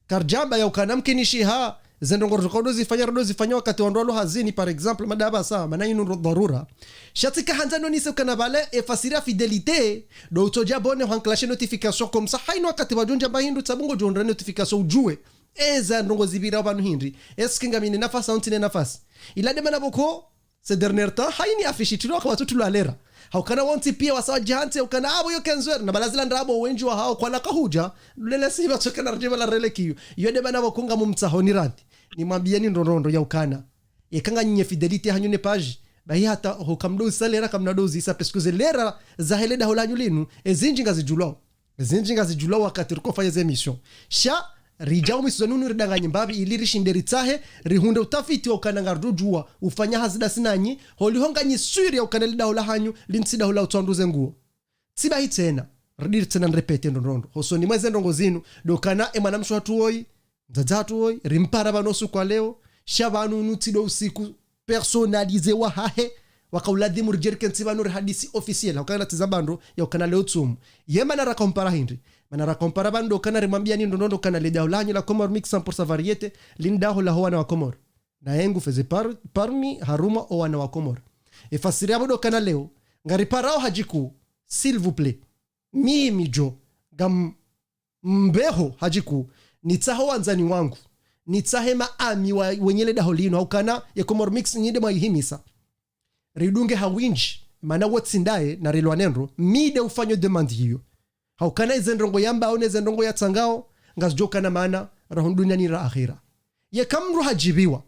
Karidjamba ya ukana mkinishiha, ze ndrongo rokodo zifanya, rodo zifanya wakati wandru walo hazini, par exemple, madaba sa, mana inu ndo dharura. Sha tsika handza nonise ukana pvale, e fasiri ya fidélité, ndo utsodja abonné, hwanklashe notification, comme ça, haini wakati wadjo ndjamba hindru, tsabu ngodjo hundra notification udjuwe. Eza ndrongo zipvira pvanu hindri. Est-ce que ngamine nafasi, hau ntsine nafasi? Ila nde mana pvoko, ces derniers temps, haini affiche itrilwa, waka watsu trilwa lera. Haukana wontsi pia wasa wadjihantsi, haukana abo yo quinze heures, na pvala zila ndrabo wendji wahao kwana kahudja, lele si pvatsoka na ridje pvala relekiyo. Yo nde mana pvoko ngamumtsahoni radhi. Nimwambieni ndrondro ya ukana. Yeka nganyi ne fidélité hanyu ne page, bahi hata ho kamdo uzisa lera kamnado uzisa, parce que ze lera zahe le daho lanyu linu, ezindji ngazidjulwao. Ezindji ngazidjulwao wakati rikofanya ze émission. Sha, ridjao misuza nunu ridanganye mbapvi ili rishinde ritsahe, rihundre utafiti wa ukana ngaridjo djuwa, ufanya hazi ndasi nanyi, holiho nganyi sûr ya ukana le daho lahanyu, linu tsi daho la utsandru ze nguo. Tsi bahi tsena, ridiri tsena nirépéter ndrondro. Hosoni mwa ze ndrongo zinu, ndo kana e mwanamshe hatru woyi, mdzadze hatru woyi, rimpara pvanu usiku wa leo, sha pvanu unu tsi ndo usiku personnalisé wahahe, waka uladhimu ridjerike ntsi pvanu rihadisi officiel, haukana tsi za bando, ya ukana leo tsumu. Ye mana raka umpara hindri? Mana raka umpara pvanu ndo kana rimwambiani ndrondro kana le daho lanyu la Comores Mix cent pour cent variété, linu daho laho wana wa Comores. Na yengu feze par-, parmi harumwa o wana wa Comores. E fasiri yapvo ndo kana leo, ngariparao hadjiku, s'il vous plaît. Mimi djo, ngam mbeho hadjiku, nitsaho wandzani wangu, nitsahe maami wa, wenye le daho linu, haukana ye Comores Mix nyi nde mwayihimisa. Ridunge ha windji, mana wo tsi ndaye na rilwa nendro, mi nde ufanyo demande iyo. Haukana eze ndrongo yambao, neze ndrongo yatsangao, ngazidjo kana mana, raho duniani ra akhira. Yeka mdru hadjipviwa.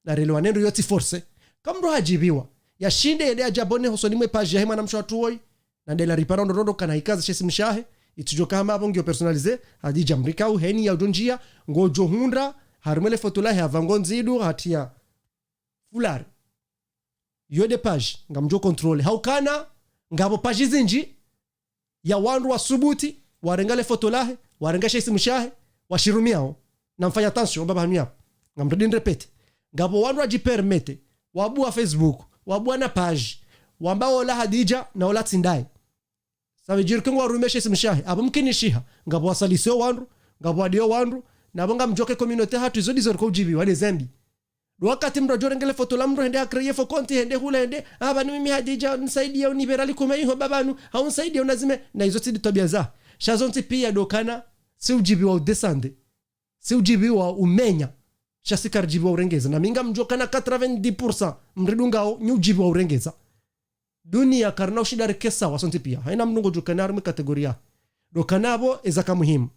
Na relewane ndo yo tsi force. Ka mdru hadjipviwa, yashinde yende yadjabone hosoni mwe page yahe mwanamshe watru woyi. Na ndela ripara ndrondro kana ikaza she simu shahe, itsudjoka hama apvo ngiyo personnalisé, Hadidja mrika uheni ya udjo ndjia, ngodjo hundra, harimwa le foto lahe hapva ngo ndzidu, hatriya fulari. Yo nde page, ngamdjo contrôler. Haukana, ngapvo page zindji, ya wandru wasubuti, warenga le foto lahe, warenga she isimu shahe, washirumiao. Na mfanye attention, mbaba hanu yapvo. Ngamdjo ndi nirépéter. Ngapvo wandru wadjipermettre, wabua Facebook, wabua na page, wamba ola Hadidja, na ola tsi ndaye. Ça veut dire que ngwarumia she isimu shahe, apvo mkinishiha, ngapvo wasalisio wandru, ngapvo wadio wandru, na apvo ngamdjoke communauté hatru izo ndizo riko udjipviwa, nde zembi. Ndo wakati mdru adjorenge le foto la mdru hende ha créer faux compte hende hula hende, ah, pvanu mimi Hadidja, nisaidia unipvera likume iho mbaba hanu, hau nisaidia unazime, na izo tsi ndi twabia za. Sha zontsi pia ndo kana, si udjipviwa udescendre. Si udjipviwa umenya. Sha si karidjipviwa urengeza. Na mi ngamdjo kana quatre-vingt-dix pour cent, mridungao, nyi udjipviwa urengeza. Dunia karina ushinda rike sawa sontsi pia. Haina mdru ngodjo kana harimwe catégorie. Ndo kana apvo eza ka muhimu.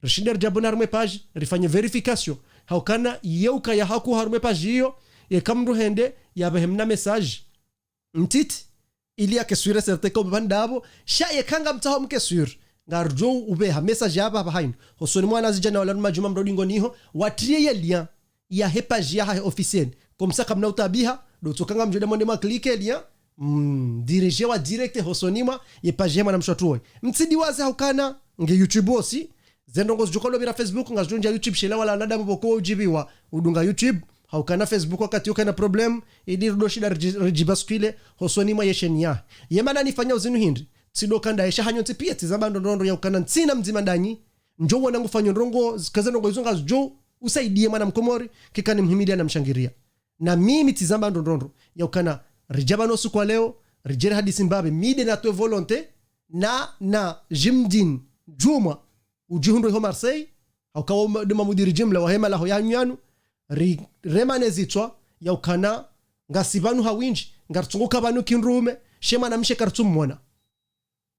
Rishinde ridjabone harimwe page, rifanye vérification. Haukana ye ukaya haku harimwe page iyo, yeka mdru hende, yapvehe mna message ntiti, ili yake sûr et certain ko mbaba ndapvo, sha yeka ngamtsaho mke sûr. Ngardjo upveha message yapva apva haina. Hosoni mwa Hadidja na wala nu madjuma mdru ndingoni iho, watriye ye lien yahe page yahahe officiel. Comme ça kamna utabiha, Ndo tsoka ngamdjo enda mwende mwa cliquer lien, mm, diriger wa direct hosoni mwa ye page ya mwanamshe watru woyi. Mtsidiwaze haukana nge YouTube aussi. Ze ndrongo zidjo ka ulopvira Facebook, ngazidjo ndjia YouTube, shela wala wanadamu pvoko udjipviwa udunga YouTube. Haukana Facebook wakati yokana problème, ili rudo shinda ridji-, ridjibascule hosoni mwa ye chaîne ya. Ye mana nifanya uzinu hindri, tsido kanda esha hanyu ntsi pia, tsizamba ndrondrondro ya ukana ntsina mdzima ndanyi, ndjo wona ngufanyo ndrongo, zikaze ndrongo izo ngazidjo usaidiye mwana mkomori, kikani mhimidia na mshangiria. Na mimi tsizamba ndrondrondro ya ukana ridja pvanu usiku wa leo, ridjere hadisi mbapvi, mi nde natowe volonté, na, na Jimdin Djumwa, udjihundro iho Marseille, hauka wo ma-, nde mamudiri jimla wa hema laho ya nyanu, ri-, remane zitswa, ya ukana ngasi pvanu ha windji, ngaritsunguka pvanu kindrume, she mwanamshe karitsumwona.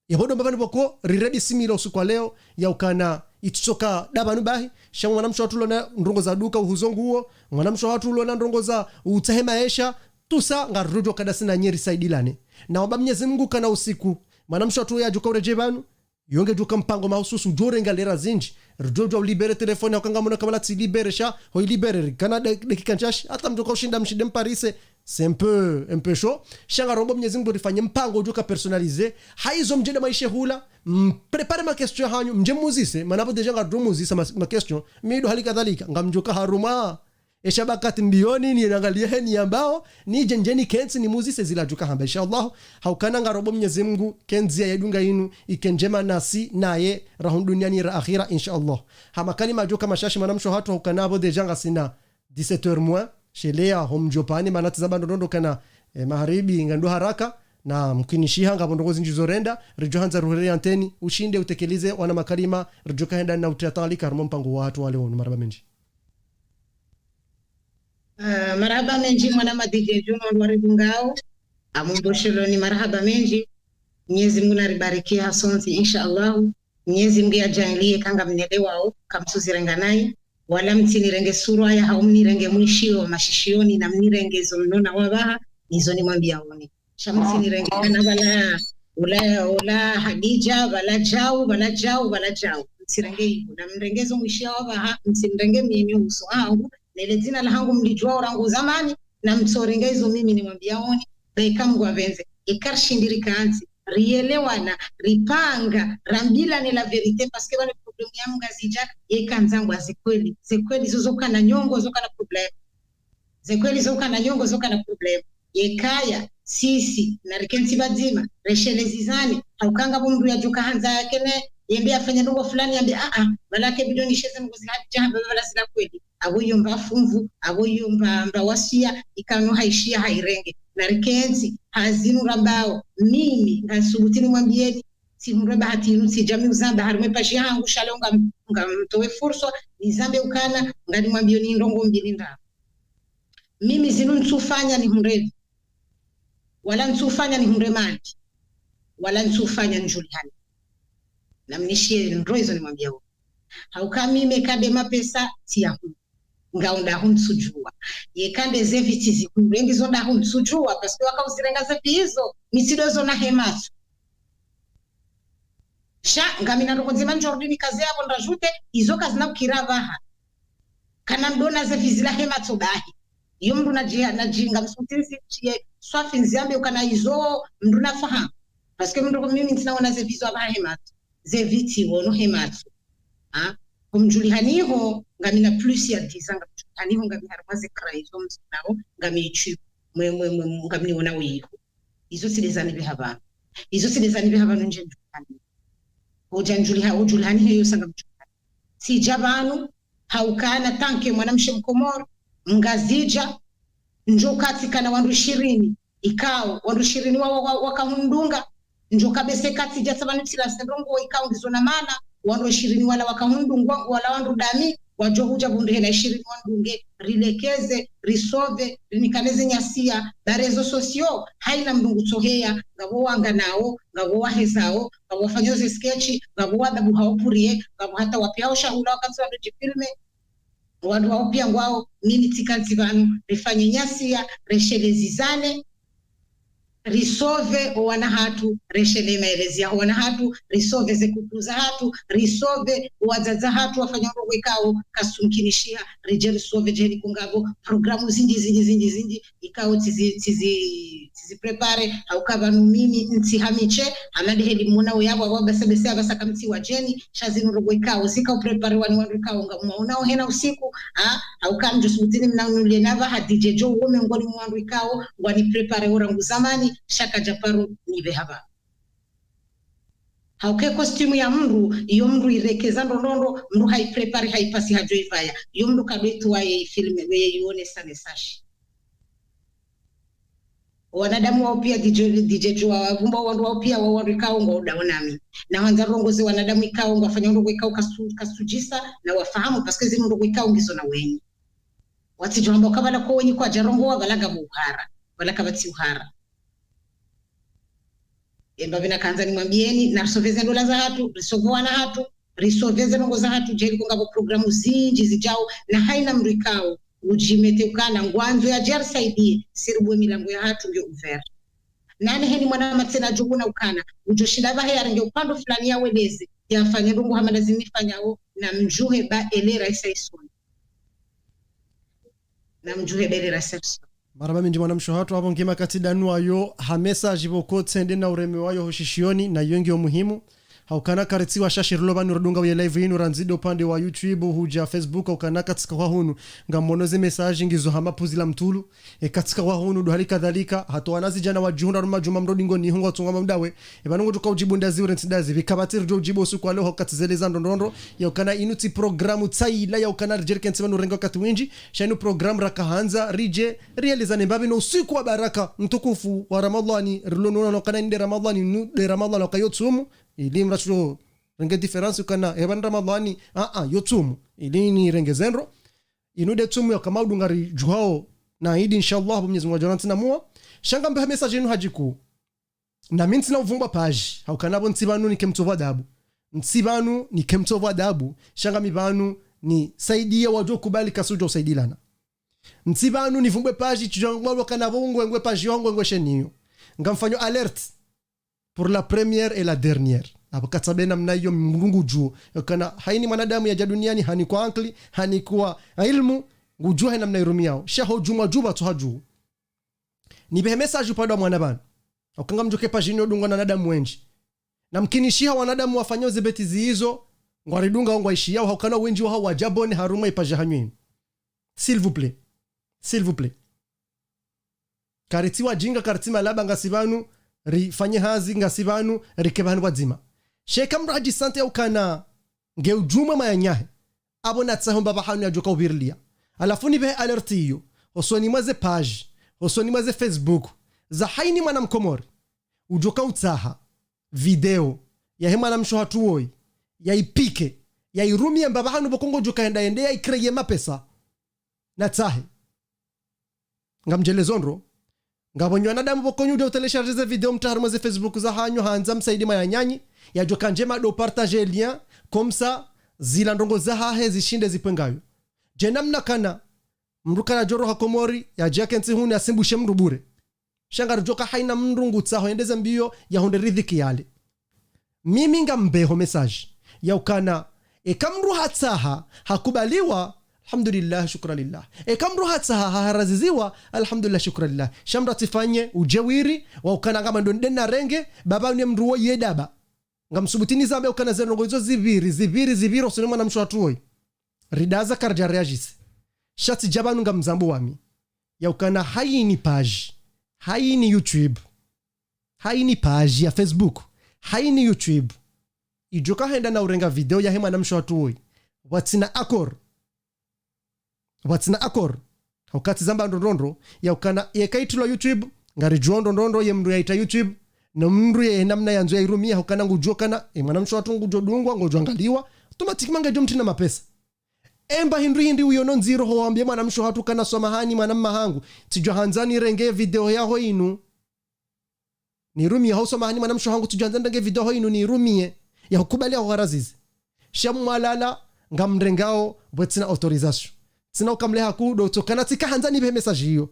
Yapvo ndo mbapvani pvoko, rire bisimila usiku wa leo, ya ukana itsoka nda pvanu bahi, sha mwanamshe watru ulona ndrongo za duka uhuzo nguo, mwanamshe watru ulona ndrongo za utsahe maesha, tout ça, ngaridjo ka ndasi na nyi risaidilane. Na wamba Mnyezi Mungu kana usiku, mwanamshe watru yadjo ka uredjei pvanu, yo ngedjo ka mpango mahususu, udjo renga lera zindji, ridjo djua ulibérer téléphone, hauka ngamwona kamala tsi libérer sha, ho ilibérer, rikana de-, dakika ntsashi, hata mdjo ka ushinda mshinde mparise, c'est un peu, un peu chaud. Sha ngarombo Mnyezi Mungu rifanye mpango udjo ka personnalisé. Haizo mdje nda mwaishe hula, mpréparer ma question hanyu, mdje muzise, mana pvo déjà ngardo muzisa ma, ma question, mi ndo hali kadhalika, ngamdjo ka harumwa. Esha bakati mbiyoni, ni nangalie heni yambao, nidje ndjeni kentsi nimuzise zila djo ka hamba, inshallah. Haukana ngarombo Mnyezi Mungu, ke ndzia yedunga inu, ike ndjema nasi, naye, ra hunu duniani ra akhira, inshallah. Ha makalima djo ka mashashi mwanamshe hatru, haukana pvo déjà ngasina dix-sept heures moins, sheleya ho mdjopvani, mana tsizamba ndrondrondro kana, eh, magharibi ngando haraka, na mkinishiha ngapvo ndrongo zindji zorenda, ridjo handza ruhere antenne, ushinde utekelize wana makalima, ridjo ka henda na utia talika harumwa mpango wahatru wa leo, ni marahaba mendji. Ah, marahaba mendji mwana ma D J Djumwa ngwaridungao, amumbo sholoni marahaba mendji, Mnyezi Mungu naribarikie hasontsi, inshallah. Mnyezi Mungu yadjaanlie ka ngamnelewao, kamtsuzirenga nayi, wala mtsinirenge surwa ya hau mnirenge mwishio mashishioni na mnirenge zo mnona wapvaha, nizo nimwambiaoni. Sha mtsinirenge kana pvala, ula, ula Hadidja, pvala djau, pvala djau, pvala djau. Mtsirenge ivo, na mrenge zo mwishia wapvaha, mtsinirenge mimi uso hangu, nele dzina lahangu mlidjuao rangu zamani, na mtsorenga izo mimi nimwambiaoni, beka Mungu apvendze, eka rishindi rikantsi, rielewana, ripanga, rambilane la vérité, parce que pvanu problème ya Mngazidja, yeka ndzangwa ze kweli, ze kweli zo zokana nyongo, zokana problème. Ze kweli zokana nyongo, zokana problème. Yekaya, sisi, narikentsi pvadzima, reshelezizane, hauka ngapvo mndru yadjo ka handza yakene, yende yafanye ndrongo fulani, yambe, ah, ah, pvala ke bidoni sheze ndrongo zila Hadidja hamba pvala zila kweli. Apvo iyo mba fumvu, apvo iyo mba, mba wasiya, ikao haishiya hairenge. Narikentsi, ha zinu rambao, mimi, ngamsubutu nimwambieni, tsihundre bahati inu, tsidja mi uzamba, harumwa ye page yahangu, sha leo ngam, ngamtowe furswa, nizambe ukana, nganimwambioni ndrongo mbili ndraru. Mimi zinu ntsufanya nihundre, wala ntsufanya nihundre mali, wala ntsufanya ndjulihani. Na mnishiye ndro izo nimwambiao. Hauka mimi eka nde mapesa, tsiyahu. Ngao ndahu ntsudjua. Yeka nde ze viti zihundre, ngizo ndahu ntsudjua, parce que waka uzirenga ze viti izo, mi tsido zo na hematso. Sha, ngamina ndrongo ndzima ndjorudi nikaze yapvo ndrajute, izo kazina ukira pvaha. Kana mdona ze viti zila hematso bahi. Iyo mndru nadji, nadji ngamsubutu nisiye swafi nizambe ukana izo mndru nafahamu. Parce que mndru ko mimi ntsina wona ze viti zo apvaha hematso. Ze viti wono hematso. Ha? Ho mdjulihani ho, ngamina plus ya dix ans, ngamdjulihani ho, ngami harumwa ze kara izo mzunao, ngami ichi, mwe, mwe, mwe, ngamniona weyiho. Izo tsi ndeza nipveha pvanu. Izo tsi ndeza nipveha pvanu ndje ndjulihani. Odja ndjuliha, odjulihani heyo sa ngamdjulihani. Tsidja pvanu, haukana tant que mwanamshe mkomori, Mngazidja, ndjo katsi kana wandru ishirini, ikao, wandru ishirini wa, wa, wa, wakahundunga, ndjo kabese katsi djatsa pvanu tsi la se ndrongo, ikao ngizo na mana, wandru ishirini wala wakahundungwa, wala wandru dami, wadjo hudja pvundru hela ishirini wandunge, rilekeze, risove, rinikane ze nyasia, ba réseaux sociaux, haina mndru ngutsoheya, ngapvo wanganao, ngapvo wahezao, ngapvo wafanyao ze sketch, ngapvo wadabuhao puriye, ngapvo hata wapvihao shahula wakati wandru djifilme, wandru wao pia ngwao, mimi tsikantsi pvanu, rifanye nyasia, reshelezizane, risauve owana hatru, reshele maelezia owana hatru, risauve ze couple za hatru, risauve owadzadze hatru wafanya ndrongoo ikao kazitsumkinishiha, rije risauve djeli kungapvo programu zindji, zindji, zindji, zindji, ikao tsizi, tsizi, tsizi préparé, hauka pvanu mimi ntsi hamishe, hama ndeheli muna uyapvo, apvo bese bese apvasa kamtsi wadjeni, sha zinu ndrongoo ikao, zika uprépariwa ni wandru ikao, ngamwaonao hena usiku, ha, hauka mdjo subutini mna unule nava ha D J Joe, wo mengoni mwa wandru ikao, ngwani préparé orangu zamani, sha kadja paro nipve hapva. Hauka costume ya mndru, iyo mndru irekeza ndrondrondro, mndru haipréparé, haipasi hadjo ipvaya. Iyo mndru kadwetsu waye ifilme, weye ione sa message. Wanadamu wao pia D J, D J Joe wapvumba wandru wao pia wao wandru ikao ngwao dawo nami. Na hwandza rongoze wanadamu ikao ngwafanya ndrongoo ikao kasu, kasudjisa na wafahamu, parce que zinu ndrongoo ikao ngizo na wenyi. Watsidjo hamba uka pvala ko wenyi kwadja rongowa, pvala ngapvo uhara, pvala kapvatsi uhara. Emba pvina kandza nimwambieni, na risauve ze ndola za hatru, risauve wana hatru, risauve ze ndrongoo za hatru, djeli kungapvo programu zindji zidjao, na haina mndru ikao, udjimete ukana, ngwandzo yadje yarisaidie, si ribue milango ya hatru ngiyo ouvert. Nane heni mwana matsena djuu na ukana, udjo shinda pvahe yarenge upvandre fulani yaweleze, yafanye ndrongoo hama ndazimifanyao, na mdjuhe ba ele raisa isoni. Na mdjuhe ba ele raisa isoni. Marahaba mendji mwanamshe hatru, apvo nge makati danu wayo, ha message pvoko tsende na ureme wayo ho shishioni, na iyo ngiyo muhimu. Haukana karitsi wa shashi rilo pvanu ridunga uye live inu randzi do upande wa YouTube, hudja Facebook, haukana katsika hwa hunu. Ngamwono ze message ngizo hama puzi la mtulu. E katsika hwa hunu, ndo hali kadhalika, hata wanazidjana wadjihundra harumwa djumwa mrodi ngoni, hungu watsunga mamdawe. E pvanu ngudjo ka udjibu ndazi ure ntsi ndazi. Pvi kapvatsi ridjo udjibu usiku wa leo, hauka tsizeleza ndrondrondro. Yaukana inu tsi programu tsaila, yaukana ridje rikentsi pvanu renge wakati windji. Sha inu programu raka handza, ridje, rielezane mbapvi no usiku wa baraka, mtukufu wa Ramadhani, rilo nuna no kana inde Ramadhani, nu nde Ramadhani wakayo tsumu, ili mratsho renge différence ukana, eba ni Ramadhani, a, a, yo tsumu, ili nirenge ze ndro, inu nde tsumu ya kama udunga ridjuhao, na idi, inshallah, apvo Mwenyezi Mungu adjo rantsi na muwa, sha ngambe ha message inu hadjiku. Na mi ntsina uvumba page, haukana pvo ntsi pvanu nike mtsovu adabu. Ntsi pvanu nike mtsovu adabu, sha ngami pvanu nisaidiye wadjo kubali kasudjo usaidilana. Ntsi pvanu nivumbe page, tsidjo ngwalo kana pvo ngwengwe page yo ngwengwe sheni yo. Ngamfanyo alerte pour la première et la dernière. Apvo katsabe namna iyo mndru ngudjuo. Kana haini mwanadamu yadja duniani hanikwa ankili, hanikwa ilmu, ngudjuo he namna irumiao. Sha ho djumwa djuba tsu hadjuo. Nipve he message upvandre wa mwana pvanu. Hauka ngamdjo ke page inu yo dungwa na wanadamu wendji. Na mkinishiha wanadamu wafanyao ze bêtises izo, ngwaridungao ngwaishiyao, haukana wendji wahao wadja abonné harumwa i page hanyu inu. S'il vous plaît. S'il vous plaît. Karitsi wadjinga, karitsi malaba, ngasi pvanu, rifanye hazi, ngasi pvanu, rike pvahanu pvwadzima. Sha eka mndru hadjisenti yaukana, nge udjumwa mayanyahe. Apvo natsahe mbapvi hanu yadjoka upvirilia. Halafu nipve alerte iyo. Hosoni mwa ze page. Hosoni mwa ze Facebook. Za haini mwana mkomori. Udjoka utsaha. Video. Yahe mwanamshe hatru woyi. Yaipike. Yairumie mbapvi hanu pvoko ngodjoka henda yende yaicréer mapesa. Natsahe. Ngamdjelezo ndro. Ngapvo nyi wanadamu pvoko nyi udja utelesha ze video mtsahe harumwa ze Facebook za hanyu handza msaidi mayanyanyi. Yadjoka ndjema ndo partager lien. Comme ça, zila ndrongoo za hahe zishinde zipvwe ngayo. Dje namna kana, mndru kana djoro ha Komori, yadje yakentsi hunu yasimbushe mndru bure. Sha ngaridjoka haina mndru ngutsaho yendeze mbio yahundre ridhiki yale. Mimi ngambe ho message. Yaukana, eka mndru hatsaha, hakubaliwa, alhamdulillah, shukra lillah. Eka mndru hatsaha, haharaziziwa, alhamdulillah, shukra lillah. Sha mndru atsifanye, udjewiri, waukana ngama ndo nde narenge, mbapvi ne mndru wo ye daba. Ngamsubutini zambe ukana ze ndrongoo izo zipviri, zipviri, zipviri, hosoni mwanamshe hatru woyi. Ridaza karidja réagisse. Sha tsidja pvanu ngamzambo wami. Yaukana haini page. Haini YouTube. Haini page ya Facebook. Haini YouTube. Idjoka henda na urenga video yahe mwanamshe hatru woyi. Pvwatsina accord. Pvwatsina accord. Hauka tsi zamba ndrondrondro, yaukana yeka itrilwa YouTube, ngaridjuo ndrondrondro ye mndru yaitra YouTube, no mndru ye namna yandzo yairumia, haukana ngudjuo kana, e mwanamshe hatru ngudjo dungwa, ngudjo angaliwa, automatique manga idjo mtrina mapesa. Emba hindru hindri uyono ndziro ho wambie mwanamshe hatru kana swamahani mwana mma hangu, tsidjo handza nirenge video yaho inu. Nirumie hau swamahani mwanamshe hangu tsidjo handza nirenge video ho inu nirumie. Yahukubali yahuharazizi. Sha mwalala ngamrengao pvwatsina autorisation. Tsina ukamleha ku ndo tsokana tsika handza nipve message iyo.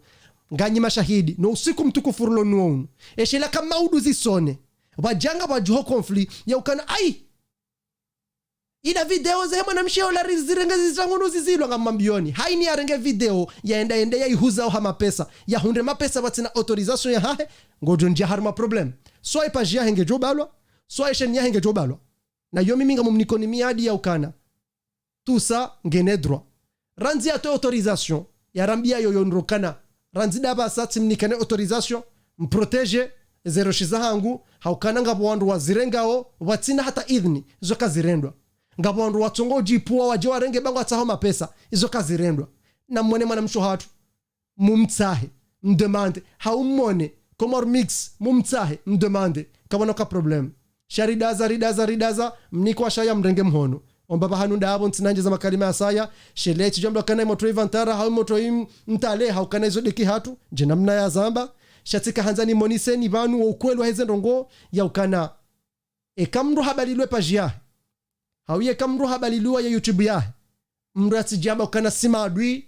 Nganyi mashahidi, no usiku mtukufu rilo nuwo unu. Eshela ka maudu zisone. Pvadjanga pvadjuho conflit, ya ukana, ayi! Ila video ze mwanamshe ola ri-, zirenge zizangu no zizilwa ngamwambiyoni. Hayini yarenge video, yaenda yende yaihuza oha mapesa. Yahundre mapesa pvatsina autorisation yahahe, ngodjo ndjia harumwa problème. Soit ye page yahe ngedjo balwa, soit ye chaîne yahe ngedjo balwa. Na yo mimi ngamumnikoni miadi ya ukana. Tout ça, ngena droit. Randzi yatowe autorisation, yarambiya yoyo ndro ukana. Randzi ndapvasa tsimnikane autorisation, mprotégé, ze roshi zahangu, ha ukana ngapvo wandru wazirengao, pvatsina hata idhini, izo kazirendwa. Ngapvo wandru watsongo udjipvuwa wadje warenge ba ngwatsaho mapesa, izo kazirendwa. Na mwone mwanamshe hatru. Mumtsahe, mdemande, hau mwone, Comores Mix, mumtsahe, mdemande, kapvana ka problème. Sha ridaza, ridaza, ridaza, mnikwa shaya mrenge mhono. Omba pvahanu ndapvo ntsina ndje za makalima ya saya, shele tsidjua mdru akana imoto ivantara, hau imoto im-, mtale, hau kana izo deki hatru, ndje namna ya zamba, sha tsika handza nimoniseni pvanu wo ukweli wahe ze ndrongo, ya ukana. Eka mndru habalilwe page yahe. Hau yeka mndru habalilwa ye YouTube yahe. Mndru yatsidjaba ukana si maadui,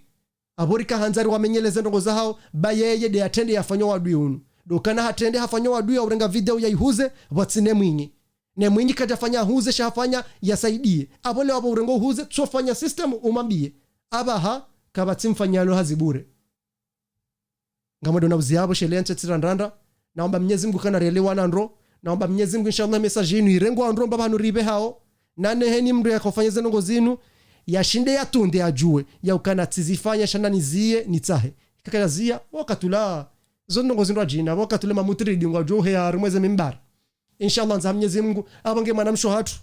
apvo rika handza riwamenyeleze ndrongo zahao, ba yeye nde yatrende yafanya wadui unu. Ndo ukana hatrende hafanya wadui ya urenga video yaihuze, pvatsina mwinyi. Ne mwinyi kadjafanya ahuze, sha hafanya yasaidiye. Apvo leo apvo urengo uhuze, tsofanya système umwambiye. Apvaha, kapvatsi mfanyalo hazi bure. Ngamwendo na uziya pvo shele ya ntse tsirandanda. Naomba Mnyezi Mngu kana relewana ndro. Naomba Mnyezi Mngu, inshallah, message inu irengwa ndro, mbapvanu ripvehao. Nane heni mndru yakofanya ze ndrongo zinu, yashinde yatunde yadjuwe. Ya ukana tsizifanya sha naniziye, nitsahe. Kaka yaziya, wakatula, zo ndrongo zindru adjina, wakatule mamutridi ngwadjo uheya harumwa ze mimbari. Inshallah, ndza Mnyezi Mngu, apvo nge mwanamshe hatru.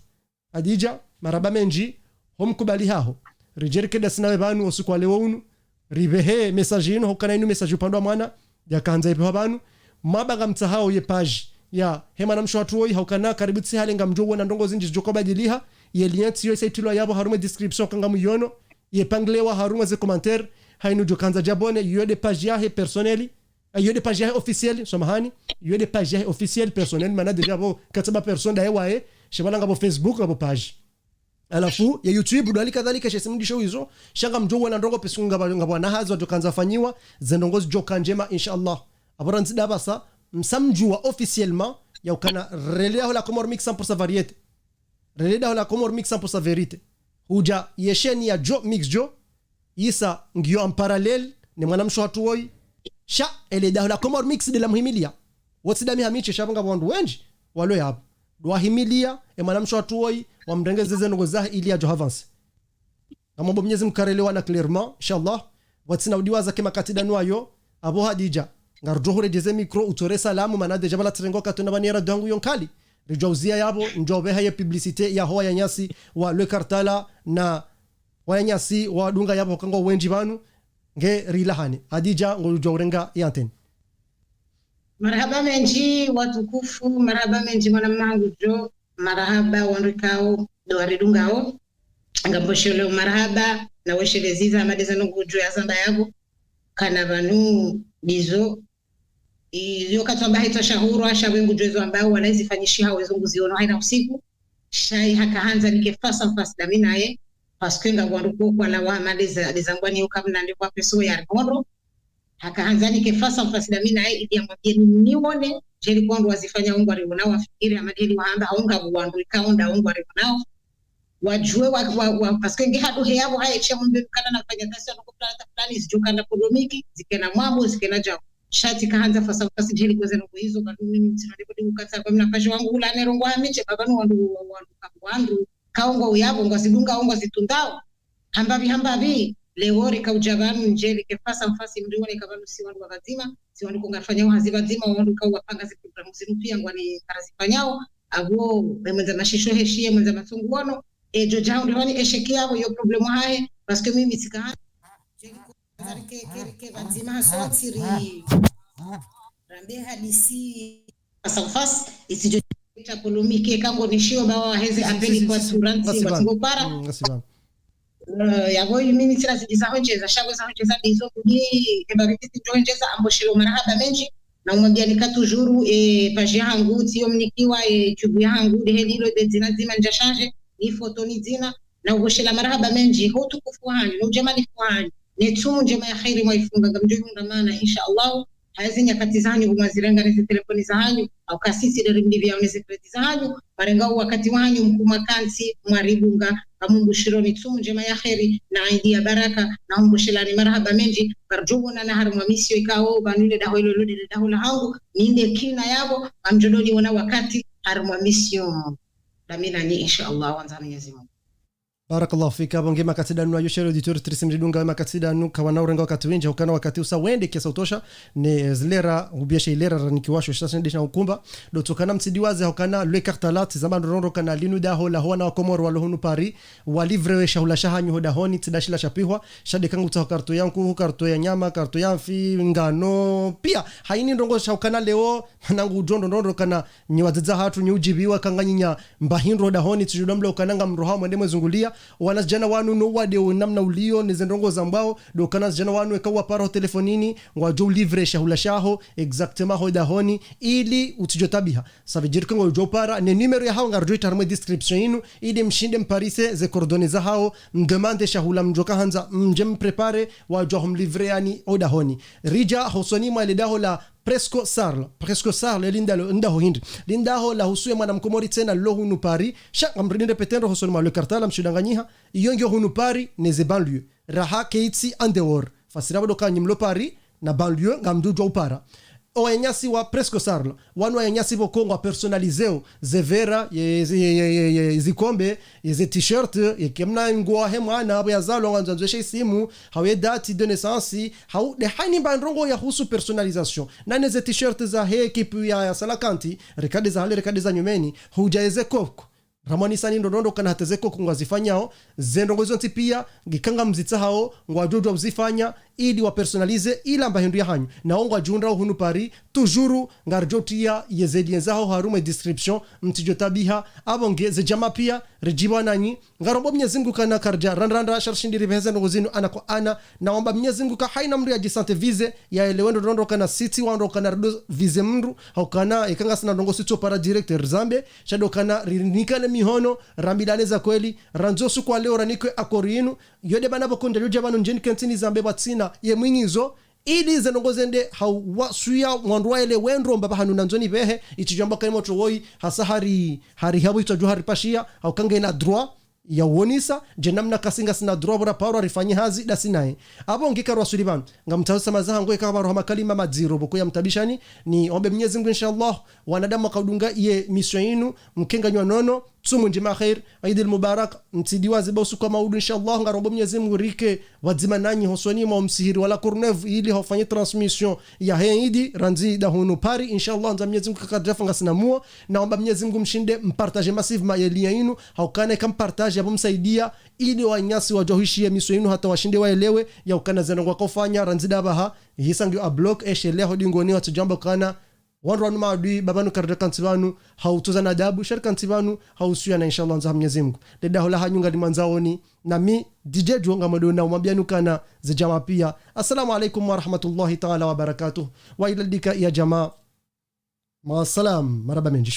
Hadidja, marahaba mendji, ho mkubali haho. Ridjerike dasi nawe pvanu usiku wa leo unu. Ripvehe message inu, hukana inu message upande wa mwana, yaka handza ipvehwa pvanu. Mwaba ngamtsahao ye page yahe mwanamshe hatru woyi, hukana karibu tsi hale ngamdjo wona ndrongo zindji zidjo kubadiliha. Ye lien tsiyo isa itilwa yapvo harumwa description ka ngamuyono. Ye panglewa harumwa ze commentaire, hayinu djo handza djabone, yo nde page yahe personnel. Iyo nde page yahe officiel, samahani. Iyo nde page yahe officiel, personnel, mana déjà pvo, katsaba personne ndaye waye, sha pvala ngapvo Facebook, ngapvo page. Halafu, ye YouTube, ndo hali kadhalika, she simundisho izo, sha ngamdjo wona ndrongo pesu ngapvo, ngapvo wana hazi wadjo handza fanyiwa, ze ndrongo zidjo ka ndjema, inshallah. Apvo randzi ndapvasa, msamdjuwa officiellement, ya ukana relais yaho la Comores Mix cent pour cent variété. Relais daho la Comores Mix cent pour cent vérité. Hudja ye chaîne ya Djo Mix Djo, isa ngiyo en parallèle ne mwanamshe hatru woyi. Sha, ele daho la Comores Mix nde la muhimiliya. Wotsi dami hamiche sha pvo ngapvo wandru wendji, walo yapvo. Ndo wahimiliya, e mwanamshe hatru woyi, wamrengeze ze ndrongo zahe ili yadjo avancer. Ngamomba Mnyezi Mngu karelewana clairement, inshallah. Pvatsina udiwaza ke makati ndanu ayo, apvo Hadidja. Ngarudjo huredjeze micro, utsore salamu, mana déjà pvala tsirengo katona pvani era dangu yo nkali. Ridjo uziya yapvo, ndjo pveha ye publicité yaho wananyasi wa Le Kartala na wananyasi wadunga yapvo kangwa wendji pvanu, nge rilahane. Hadidja, ngodjo urenga ye antenne. Marahaba mendji, watukufu, marahaba mendji, mwana mangu Djo. Marahaba wandru ikao ndo waridungao. Ngambo shelo marahaba na weshelezi za made za ndrongo djo ya zamba yapvo. Kana pvanu ndizo. Iyo katsamba hetwa shahurwa, sha pvwe ngudjo ezo ambao wala izifanyishiha wezo nguziono hayina usiku. Sha yi haka handza nike face à face dami naye. Parce que ngapvo wandru ko kwalawa made za, de za ngwani uka mna nde kwa peso ya rikondo. Haka handza nike face à face dami naye, ili yamwambiye ni, niwone, djeli kwa wandru wazifanya wo ngwariwonao wafikiri, hama djeli wahamba, hau ngapvo wandru ikao nda wo ngwariwonao. Wadjuwe wa, wa, wa, parce que nge hadu heyapvo haye she mwambe ukana nafanya tasi ya ndrongo fulani, ta fulani, zidjo kana polémique, zikena mwambo, zikena djao. Sha tsika handza face à face djeli kweze ndrongo izo, pvanu mimi mtsino ndiko di ukatsa kwa mna page wangu ula ne ndrongo hamiche, pvapvanu wandru, wandru, wandru, wandru, kao ngwa uyapvo, ngwazidungao, ngwazitundao. Hambapvi, hambapvi, leo rika udja pvanu ndje rike face à face mriwone ka pvanu si wandru wa pvadzima, si wandru ko ngarifanyao hazi pvadzima, wandru kao wapanga zi programu zinu piya ngwani ngarazifanyao, apvo, e mwendza mashisho heshiye, mwendza matsongu wono, e djo djao ndihoni esheki yapvo yo problème hahe, parce que mimi tsika ha-, ndje riko, rike, rike, rike pvadzima ha sotsi ri, rambe hadisi, face à face, isidjo ita polémique, kango nishiyo ba waheze appel kwa suranti, ngasi pvanu. Watsingopara. Mm, ngasi pvanu. Eh, yapvo mimi tsina zindji za hondjeza, sha pvo za hondjeza ndizo kudi, e ba pviti ndjo hondjeza, ambo shilo marahaba mendji, na umwambiya nika toujours, e, page yahangu, tsiyo mnikiwa, e, YouTube yahangu, de heli ilo de dzina dzima ndja changer, ni photo ni dzina, na uboshela marahaba mendji, ho utukufu wahanyu, no udjamalifu wahanyu. Ne tsumu ndjema ya kheri mwaifunga, ngamdjo hundra mana, insha Allah. Haya ze nyakati zahanyu, pvo mwazirenga ne ze telefoni zahanyu, hauka sisi ndo rimlipviao ne ze kredi zahanyu, mwarenga o wakati wahanyu mkuu mwakansi, mwaridunga, ngamumbushironi tsumu ndjema ya kheri, na idi ya baraka, na humbushelani marahaba mendji, ngaridjo wonana harimwa misio ikao, pvanu le daho ilo lo nde le daho lahangu, ninde kina yapvo, ngamdjo doni wona wakati, harimwa misio. Ndami nanyi, insha Allah, wandza Mwenyezi Mungu. Barakallahu fika, pvo nge makati danu ayo, chers auditeurs, auditrices, mridunga makati danu, kawana urenga wakati wendji, hukana wakati usa wende kiasi utosha, ne zilera, ubieshe ilera, ranikiwasho, sasa ndesha ukumba, ndo tsokana mtsidiwaze, hukana le kartala, tsi zamba ndrondro kana linu daho, laho wana wa Komoro, walo hunu Paris, walivre we shahula shahanyu ho dahoni, tsi dashila shapihwa, sha de kangutsaho karto ya nkuhu, karto ya nyama, karto ya mfi, ngano, pia, haini ndrongo sha hukana leo, nangu udjo ndrondro kana nyi wadzadze hatru nyi udjibiwa kanga nyinya mba hindru dahoni, tsidjo dambula ukana ngamroha mwende mwezungulia. Wanazidjana wanu no wade wo namna ulio, ne ze ndrongo zambwao, ndo ukana zidjana wanu eka wapara ho telefonini, ngwadjo ulivre shahula shaho, exactement ho dahoni, ili utsidjo tabiha. Ça veut dire que ngwadjo upara, ne numéro yahawo ngaridjo itra harimwe description inu, ili mshinde mparise ze coordonnées zahawo, mdemande shahula mdjoka handza, mdje mprépare, wadjo humlivre yani ho dahoni. Ridja, hosoni mwa le daho la Presco Sarl, Presco Sarl, eli ndalo, ndaho hindri. Lindaho la husu ye mwana mkomori tsena lo hunu Paris, sha ngamridi nirépéter ndro hosoni mwa le kartala mshidanganyiha, iyo ngiyo hunu Paris, ne ze banlieue. Raha keitsi en dehors. Fasira pvo ndo ka nyi mlo Paris, na banlieue, ngamdjo djuwa upara. O wanyasi wa Presco Sarl, wanu wanyasi pvoko ngwa personnaliseo, ze vera, ye, ye, ye, ye, ye, zikombe, ye ze t-shirt, ye kemna nguo he mwana, apvo yazalwa ngwandzo andzweshe isimu, hau ye date de naissance, hau de haini mba ndrongo ya husu personnalisation. Nane ze t-shirt za he ekipu ya, ya Salakanti, reka de za hale, reka de za nyumeni, hudja ye ze koko. Ramwani sani ndrondro kana hata ze koko ngwazifanyao, ze ndrongo zontsi pia, ngikanga mzitsahao, ngwadjo djuwa uzifanya, ili wa personnaliser, ila mba hindru yahanyu. Na wo ngwadjo undra hunu Paris, toujours, ngaridjo tia ye ze lien zaho harumwe description, mtsidjo tabiha, apvo nge ze djamaa pia, ridjibiwa nanyi, ngarombo Mnyezi Mungu kana karidja, randa randa, sha rishindi ripveheze ndrongo zinu ana kwa ana, na wamba Mnyezi Mungu ka haina mndru ya djisente visé, ya elewe ndrondro kana sisi, wandro kana rido visé mndru, hau kana, eka ngasina ndrongo sitso para direct, rizambe, sha ndo kana, rinikane mihono, rambilane za kweli, randzo suku wa leo ranikwe accord inu, yo de bana pvoko ndja djodja pvanu ndjeni kentsi nizambe pvatsina ye mwinyizo, ili ze ndrongo zende hau wasuya wandru waelewe ndro mba pvahanu nandzo nipvehe, itsidjamba kayi motro woyi, hasa hari, hari habu itsadjo hari pashia, hau kangena droit ya uonisa, dje namna kasi ngasina droit pvo raparwa rifanye hazi dasi naye. Apvo ngika rwasuli pvanu, ngamtsaho samaha zahangu eka pvaro ha makalima madziro pvoko ya mtabishani, niombe Mnyezi Mungu, inshallah, wanadamu wakaudunga ye mission inu, mkenga nywa nono, tsumu ndjema khair, Eid al-Mubarak, mtsidiwaze ba usiku wa maudu, inshallah, ngarombo Mnyezi Mungu rike pvadzima nanyi hosoni mwa msihiri wa La Courneuve, ili haufanye transmission ya he Eid, randzi da hunu Paris, inshallah, ndza Mnyezi Mungu kakadrafa ngasina muo, naomba Mnyezi Mungu mshinde mpartage massivement ye lien inu, haukana eka mpartage yapvo msaidia, ili wanyasi wadjo huishiya mission inu hata washinde waelewe, ya ukana ze ndrongo wakaufanya, randzi da pvaha, hisa ngiyo a bloc, eshe leo dingoni watsudjamba kana, wandru wanu maadui, ba pvanu karidja kantsi pvanu, hau tuzana adabu, sha rikantsi pvanu, hau suyana inshallah ndza Mnyezi Mungu. Le daho lahanyu ngalimwandzaoni, nami, D J Djo ngamwedo na umwambianu kana ze djamaa pia. Assalamu alaikum wa rahmatullahi ta'ala wa barakatuh. Wa ila lika ya djamaa. Ma salam, marahaba mendji.